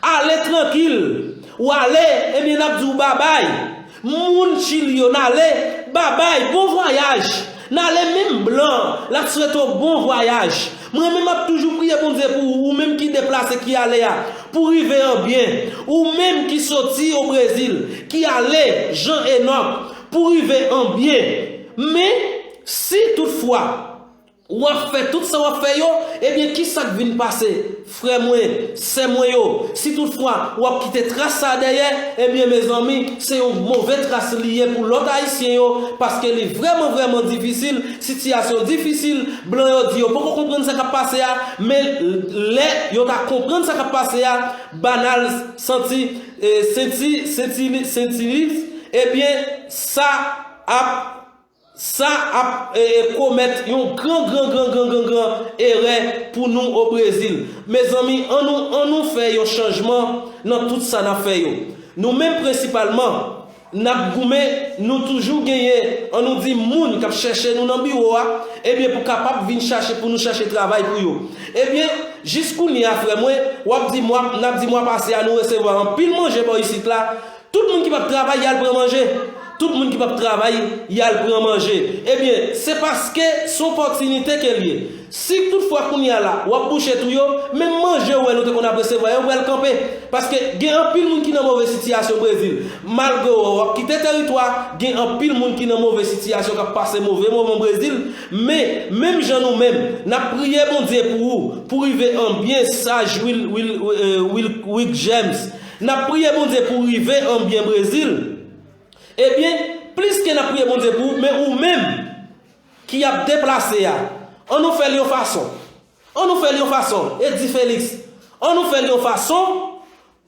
Ale trankil. Ou ale, ebyen, n ap di w babay. Moun Chili yo, n ale, babay, bon vwayaj. N ale, menm blan, l ap swete w bon vwayaj. Mwen menm, m ap toujou priye Bondye pou ou, ou menm ki deplase, ki ale a, pou rive an byen. Ou menm ki soti o Brezil, ki ale, Jean Enoch, pou rive an byen. Men, si toutfwa, w ap fè tout sa w ap fè yo, ebyen, kisa k vin pase, frè mwen, sè mwen yo? Si toutfwa w ap kite tras sa a dèyè, ebyen, mezanmi, se yon move tras li ye pou lòt Ayisyen yo, paske li vrèman, vrèman difisil, sitiyasyon difisil, blan yo di yo poko konprann sa k ap pase a, men lè yo ta konprann sa k ap pase a, banal santi, e, senti, senti, senti, ebyen, sa ap Sa ap e, e, komèt yon gran, gran, gran, gran, gran, gran erè pou nou o Brezil. Mezanmi, an nou, an nou fè yon chanjman nan tout sa n ap fè yo. Nou menm prensipalman, n ap goumen, nou toujou genyen, an nou di, moun k ap chèche nou nan biwo a, ebyen, pou kapab vin chache, pou nou chache travay pou yo. Ebyen, jis kounye a, frè mwen, w ap di mwa, n ap di mwa pase a, nou resevwa anpil manje bò isit la. Tout moun ki p ap travay, y al pran manje. Tout moun ki p ap travay, y al pran manje. Ebyen, se paske se opòtinite ke l ye. Si toutfwa kounye a la, w ap bouche tou yo, menm manje ou wè nou te konn ap resevwa yo, pral kanpe. Paske gen anpil moun ki nan move sitiyasyon Brezil. Malgre w ap kite teritwa, gen anpil moun ki nan move sitiyasyon k ap pase move moman Brezil. Men, menm jan nou menm, n ap priye Bondye pou ou, pou rive an byen saj Will, Will, Will, Will, Will James. N ap priye Bondye pou rive an byen Brezil. Ebyen, plis ke n ap priye Bondye pou ou, men ou menm ki ap deplase a, an nou fè l yon fason. An nou fè l yon fason, Eddy Felix. An nou fè l yon fason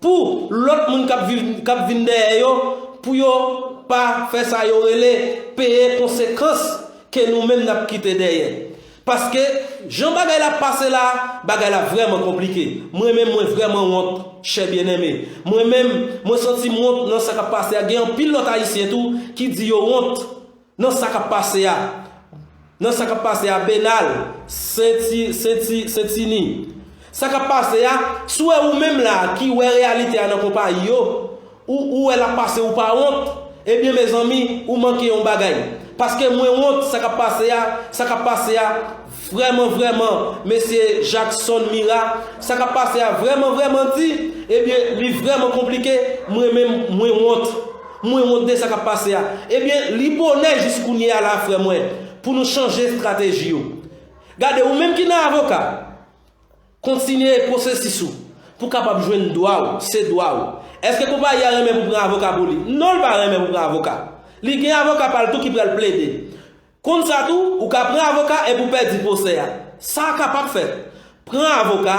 pou lòt moun k ap viv, k ap vin dèyè yo, pou yo pa fè sa yo rele peye konsekans ke nou menm n ap kite dèyè. Paske, jan bagay la ap pase la, bagay la vrèman konplike. Mwen menm, mwen vrèman wont, chè byeneme. Mwen menm, mwen santi m wont nan sa k ap pase a. Gen anpil lòt Ayisyen tou ki di yo wont nan sa k ap pase a. Nan sa k ap pase a, Benal, Senti, Senti, Sentini. Sa k ap pase a, si w wè ou menm la ki wè reyalite a nan konpayi yo, ou, ou wè l ap pase, ou pa wont, ebyen, mezanmi, ou manke yon bagay. Paske mwen wont sa k ap pase a, sa k ap pase a, vrèman, vrèman, mesye Jackson Mira, sa k ap pase a vrèman, vrèman di, ebyen, li vrèman konplike, mwen menm, mwen wont. Mwen wont de sa k ap pase a. Ebyen, li bonè jis kounye a la, frè mwen, pou nou chanje estrateji yo. Gade, ou menm ki nan avoka, kontinye pwosesis ou pou kapab jwenn dwa w, se dwa w. Èske konpayi a renmen pou pran avoka pou li? Non, l pa renmen pou pran avoka. Li gen avoka pa l tou ki pral plede. Konn sa tou, ou ka pran avoka epi w pèdi pwosè a. Sa kapab fèt. Pran avoka,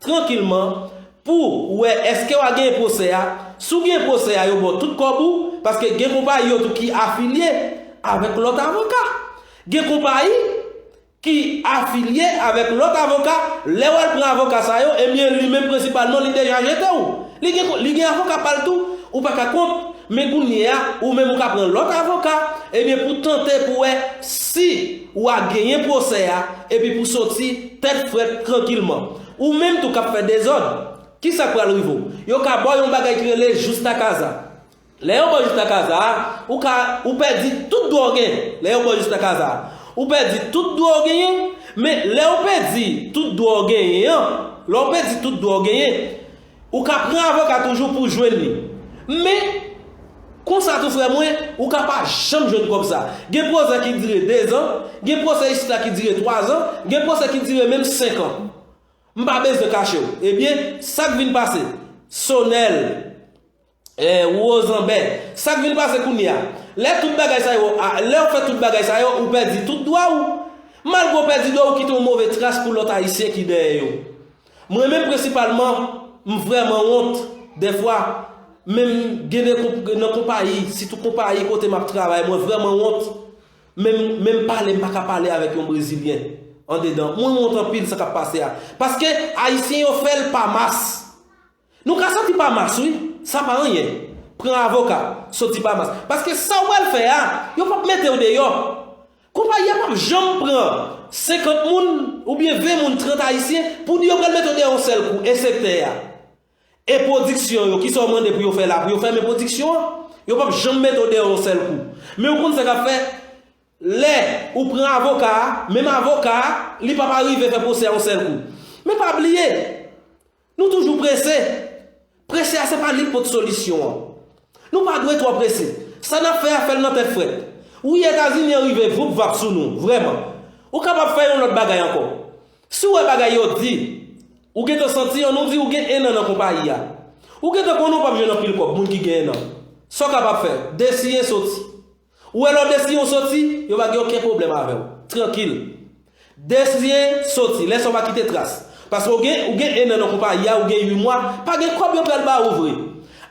trankilman, pou w wè èske w a genyen pwosè a. Si w genyen pwosè a, yo ba w tout kòb ou, paske gen konpayi yo tou ki afilye avèk lòt avoka. Gen konpayi ki afilye avèk lòt avoka, lè w al pran avoka sa yo, ebyen, li menm prensipalman, li deja jete w. Li gen, li gen avoka pa l tou, ou pa ka kont, men kounye a, ou menm ou ka pran lòt avoka, ebyen, pou tante pou wè si w a genyen pwosè a, epi pou soti tèt frèt trankilman. Ou menm tou k ap fè dezòd, kisa k pral rive w? Yo ka ba w yon bagay ki rele justa causa. Lè yo ba w justa causa a, ou ka, ou pèdi tout dwa w genyen. Lè yo ba w justa causa a, ou pèdi tout dwa w genyen, men lè w pèdi tout dwa w genyen an, lè w pèdi tout dwa w genyen, ou ka pran avoka toujou pou w jwenn li. Men, konsa tou, frè mwen, ou ka pa janm jwenn kòb sa. Gen pwosè ki dire dezan, gen pwosè isit la ki dire twazan, gen pwosè ki dire menm senkan. M pa bezwen kache w. Ebyen, sa k vin pase? Sonèl, eh, Wozanbè, sa k vin pase kounye a? Lè tout bagay sa yo, a, lè w fè tout bagay sa yo, ou pèdi tout dwa w. Malgre w pèdi dwa w, ou kite yon move tras pou lòt Ayisyen ki dèyè yo. Mwen menm, prensipalman, m vrèman wont, dèfwa, menm gen de konp-, nan konpayi, sitou konpayi kote m ap travay, mwen vrèman wont. Menm, menm pale, m pa ka pale avèk yon Brezilyen andedan. Mwen wont anpil sa k ap pase a. Paske Ayisyen yo fè l pa mas. Nou ka soti pa mas, wi. Sa pa anyen. Pran avoka, soti pa mas. Paske sa w pral fè a, yo p ap mete w deyò. Konpayi a p ap janm pran senkant moun, oubyen ven moun, trant Ayisyen, pou di yo pral mete w deyò yon sèl kou, e sektè a. E pwodiksyon yo, kisa w mande pou yo fè la, pou yo fèmen pwodiksyon an? Yo p ap janm mete w deyò yon sèl kou. Men ou konn sa k ap fèt? Lè ou pran avoka a, menm avoka a, li p ap rive fè pwosè a yon sèl kou. Men pa bliye, nou toujou prese. Prese a se pa li k pot solisyon an. Nou pa dwe twò prese. Sa n ap fè a, fè l nan tèt frèt. Wi, Etazini an rive voup vap sou nou, vrèman. Ou kapab fè yon lòt bagay ankò. Si w wè bagay yo di, ou gentan santi, ann nou di ou gen enn an nan konpayi a. Ou gentan konnen w p ap jwenn anpil kòb, moun ki gen enn an. Sa w kapab fè? Desiyen soti. Ou wè lè w desiyen w soti, yo pa gen okenn pwoblèm avè w. Trankil. Desiyen soti, lè sa w pa kite tras. Paske ou gen, ou gen enn an nan konpayi a, ou gen uit mwa, pa gen kòb yo pral ba ou vre.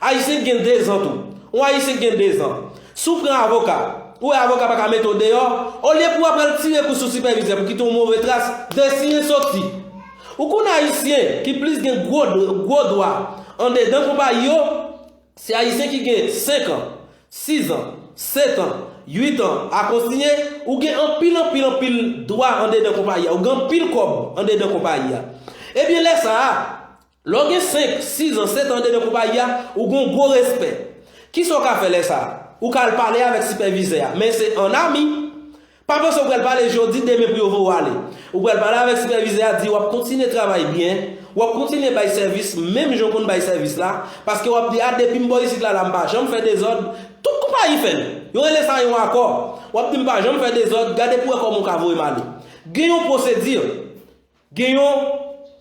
Ayisyen k gen dezan tou. Yon Ayisyen k gen dezan. Si w pran avoka, Ou wè avoka pa ka mete w deyò. Olye pou w ap al tire kou sou sipèvizè pou kite yon move tras, desiyen soti. Ou konn Ayisyen ki plis gen gwo, gwo dwa andedan konpayi yo, se Ayisyen ki gen senk an, sis an, sèt an, uit an a kontinye, ou gen anpil, anpil, anpil dwa andedan konpayi a. Ou gen anpil kòb andedan konpayi a. Ebyen, lè sa a, lè w gen senk, sis an, sèt an andedan konpayi a, ou gen yon gwo respè. Kisa w ka fè lè sa a? Ou ka al pale avèk sipèvizè a, men se an ami. Pa panse w pral pale jodi, demen pou yo voye w ale. Ou pral pale avèk sipèvizè a, di w ap kontinye travay byen, w ap kontinye bay sèvis, menm jan w konn bay sèvis la, paske w ap di, a, depi m bò isit la, la, m pa janm fè dezòd. Tout konpayi fè l. Yo rele sa yon akò. W ap di, m pa janm fè dezòd, gade pou w wè kòman w ka voye m ale. Gen yon pwosedi, gen yon,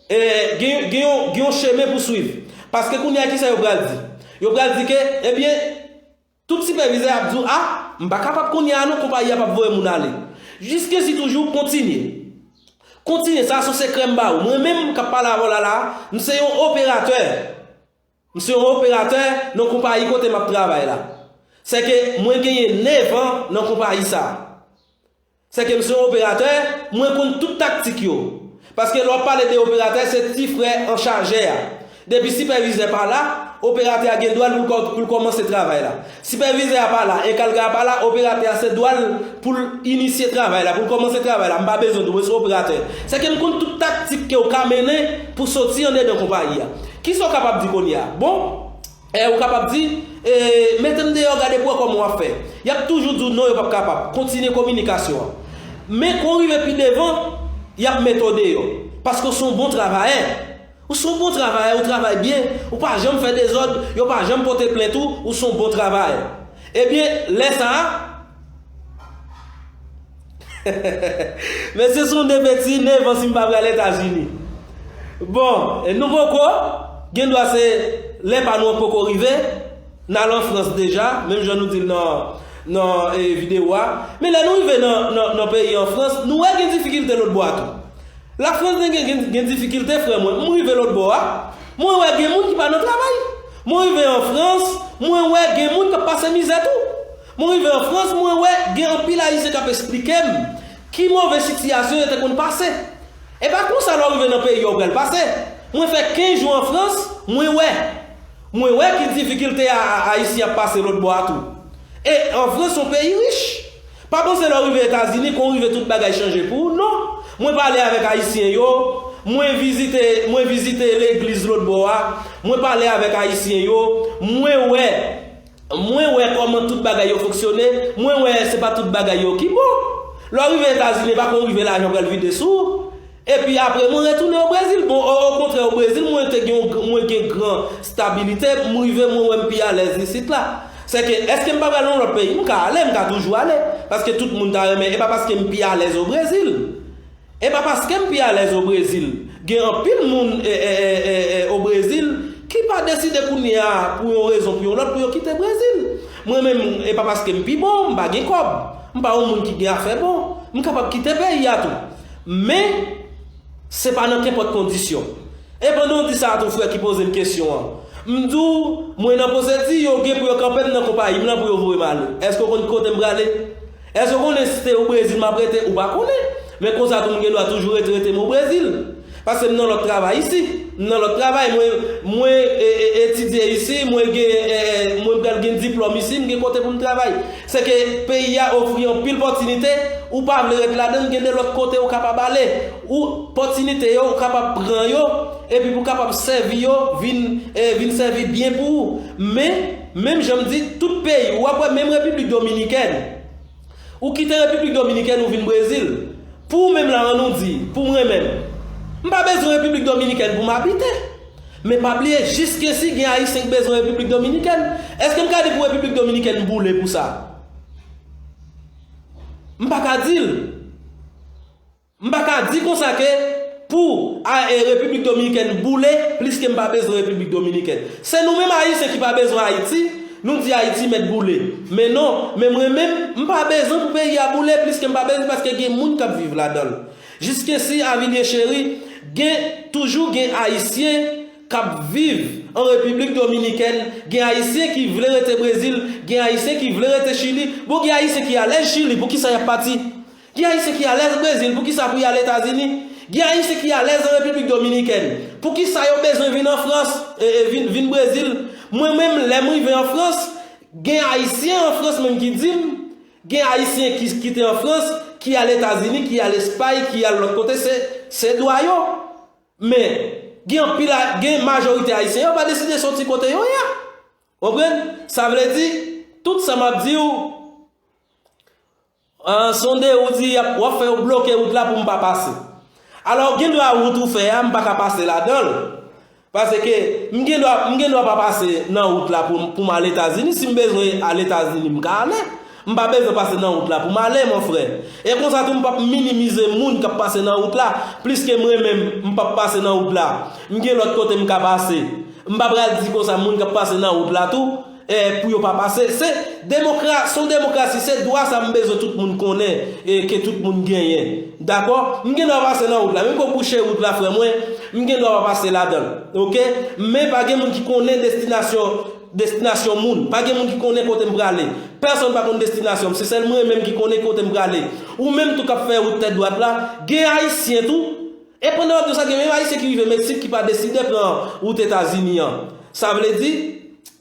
eh, gen, gen yon, gen yon chemen pou swiv. Paske kounye a, kisa yo pral di? Yo pral di ke, ebyen, tout sipèvizè ap di w, a, m pa kapab kounye a non, konpayi a p ap voye moun ale. Jiskensi toujou kontinye. Kontinye, sa se yon sekrè m ba ou. Mwen menm k ap pale avè w la la, m se yon operatè. M se yon operatè nan konpayi kote m ap travay la. Sèke mwen genyen nèf an nan konpayi sa a. Sèke m se yon operatè, mwen konn tout taktik yo. Paske lè w ap pale de operatè, se ti frè an chajè a. Depi sipèvizè pa la, operatè a gen dwa pou l kò-, pou l kòmanse travay la. Sipèvizè a pa la, enkalga a pa la, operatè a se dwa l pou l inisye travay la, pou l kòmanse travay la. M pa bezwen di w, mwen se operatè. Sèke m konn tout taktik ke w ka mennen pou soti andedan konpayi a. Kisa w kapab di kounye a? Bon, E, ou kapab di, e, mete m deyò, gade pou wè kòman w ap fè. Y ap toujou di w non, yo p ap kapab. Kontinye kominikasyon an. Men, kon w rive pi devan, y ap mete w deyò. Paske w se yon bon travayè. Ou se yon bon travayè, ou travay byen. Ou pa janm fè dezòd, yo pa janm pote plent ou, ou se yon bon travayè. Ebyen, lè sa a, mesye, se yon de peti, nèf an si m pa pral Etazini. Bon, e nou poko, gen dwa se lè pa nou an poko rive, n al an Frans deja, menm jan nou di l nan, nan, e, videyo a. Men lè nou rive nan, nan, nan peyi an Frans, nou wè gen difikilte lòt bò a tou. Lafrans gen, gen, gen, gen difikilte, frè mwen. M rive lòt bò a, mwen wè gen moun ki pa nan travay. Mwen rive an Frans, mwen wè gen moun k ap pase mizè tou. Mwen rive an Frans, mwen wè gen anpil Ayisyen k ap esplike m ki move sitiyasyon yo te konn pase. E pa konsa lè w rive nan peyi a w pral pase. Mwen fè kenz jou an Frans, mwen wè. Mwen wè ki difikilte a, a, Ayisyen ap pase lòt bò a tou. E an Frans, se yon peyi rich. Pa panse lè w rive Etazini, kon w rive tout bagay chanje pou ou. Non. Mwen pale avèk Ayisyen yo, mwen vizite, mwen vizite legliz lòt bò a, mwen pale avèk Ayisyen yo, mwen wè, mwen wè kòman tout bagay yo fonksyone, mwen wè se pa tout bagay yo ki bon. Lè w rive Etazini, e pa kon w rive lajan pral vide sou ou. Epi apre, mwen retounen o Brezil. Bon, o, okontrè, o Brezil, mwen te gen, mwen gen gran stabilite, m rive, mwen wè m pi alèz isit la. Sèke, èske m pa pral nan lòt peyi? M ka ale, m ka toujou ale. Paske tout moun ta renmen, e pa paske m pi alèz o Brezil. E pa paske m pi alèz o Brezil. Gen anpil moun, e, e, e, e, e, o Brezil ki pa deside kounye a, pou yon rezon, pou yon lòt, pou yo kite Brezil. Mwen menm, e pa paske m pi bon, m pa gen kòb. M pa yon moun ki gen afè bon. M kapab kite peyi a tou. Men, se pa nan kenpòt kondisyon. E pandan w di sa a tou, frè ki poze m kesyon an, m di w, mwen nan pwosedi, yo gen pou yo kanpe m nan konpayi m nan pou yo voye m ale. Èske w konn kote m prale? Èske w konnen si se o Brezil m ap rete? Ou pa konnen. Men konsa tou, m gen dwa toujou rete, rete m o Brezil. Paske m nan lòt travay isi. M nan lòt travay. Mwen, mwen, e, e, etidye isi, mwen gen, e, e, mwen pral gen diplòm isi, m gen kote pou m travay. Sèke peyi a ofri anpil pòtinite, ou pa vle ret ladan l, gen de lòt kote ou kapab ale. Ou, pòtinite yo, ou kapab pran yo, epi pou kapab sèvi yo, vin, e, vin sèvi byen pou ou. Men, menm jan m di, tout peyi, w ap wè menm Repiblik Dominikèn. Ou kite Repiblik Dominikèn, ou vin Brezil. Pou ou menm la, ann nou di, pou mwen menm, m pa bezwen Repiblik Dominikèn pou m abite. Men pa bliye, jiskensi gen Ayisyen k bezwen Repiblik Dominikèn. Èske m ka di pou Repiblik Dominikèn boule pou sa? M pa ka di l. M pa ka di konsa ke pou a, e, Repiblik Dominikèn boule, pliske m pa bezwen Repiblik Dominikèn. Se nou menm Ayisyen ki pa bezwen Ayiti, nou di Ayiti mèt boule. Men non, men mwen menm, m pa bezwen pou peyi a boule, pliske m pa bezwen, paske gen moun k ap viv ladan l. Jiskensi Avilye Cheri, gen, toujou gen Ayisyen k ap viv an Repiblik Dominikèn, gen Ayisyen ki vle rete Brezil, gen Ayisyen ki vle rete Chili. Bon, gen Ayisyen ki alèz Chili, poukisa y ap pati? Gen Ayisyen ki alèz Brezil, poukisa pou y al Etazini? Gen Ayisyen ki alèz an Repiblik Dominikèn, poukisa yo bezwen vin an Frans, e, e, vin, vin Brezil? Mwen menm, lè m rive an Frans, gen Ayisyen an Frans menm ki di m, gen Ayisyen ki, ki te an Frans, ki al Etazini, ki al Espay, ki al lòt kote, se, se dwa yo. Men, gen anpil a, gen majorite Ayisyen yo pa deside soti kote yo ye a. Konprann? Sa vle di, tout sa m ap di w, an sonde ou di y ap, w ap fè yo bloke wout la pou m pa pase. Alò, gen dwa wout ou fè a, m pa ka pase ladan l. Paske m gen dwa, m gen dwa pa pase nan wout la pou, pou m al Etazini. Si m bezwen al Etazini, m ka ale. M pa bezwen pase nan wout la pou m ale, mon frè. E konsa tou, m p ap minimize moun k ap pase nan wout la, plis ke mwen menm, m p ap pase nan wout la. M gen lòt kote m ka pase. M pa pral di konsa moun k ap pase nan wout la tou, e, pou yo pa pase. Se demokra-, se yon demokrasi, se dwa sa m bezwen tout moun konnen, e, ke tout moun genyen. Dakò? M gen dwa pase nan wout la. Menm ke w bouche wout la, frè mwen, m gen dwa pa pase ladan l. Oke? Men pa gen moun ki konnen destinasyon, destinasyon moun. Pa gen moun ki konnen kote m prale. Pèsonn pa konn destinasyon m. Se sèl mwen menm ki konnen kote m prale. Ou menm tou k ap fè wout tèt dwat la, gen Ayisyen tou. E pandan w ap di sa, gen menm Ayisyen ki rive Meksik ki pa deside pran wout Etazini an. Sa vle di,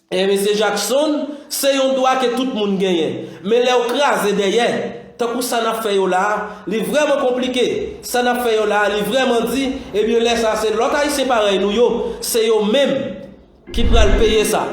e, mesye Jackson, se yon dwa ke tout moun genyen. Men lè w kraze dèyè, tankou sa n ap fè yo la a, li vrèman konplike. Sa n ap fè yo la a, li vrèman di, ebyen lè sa a, se lòt Ayisyen parèy nou yo, se yo menm ki pral peye sa.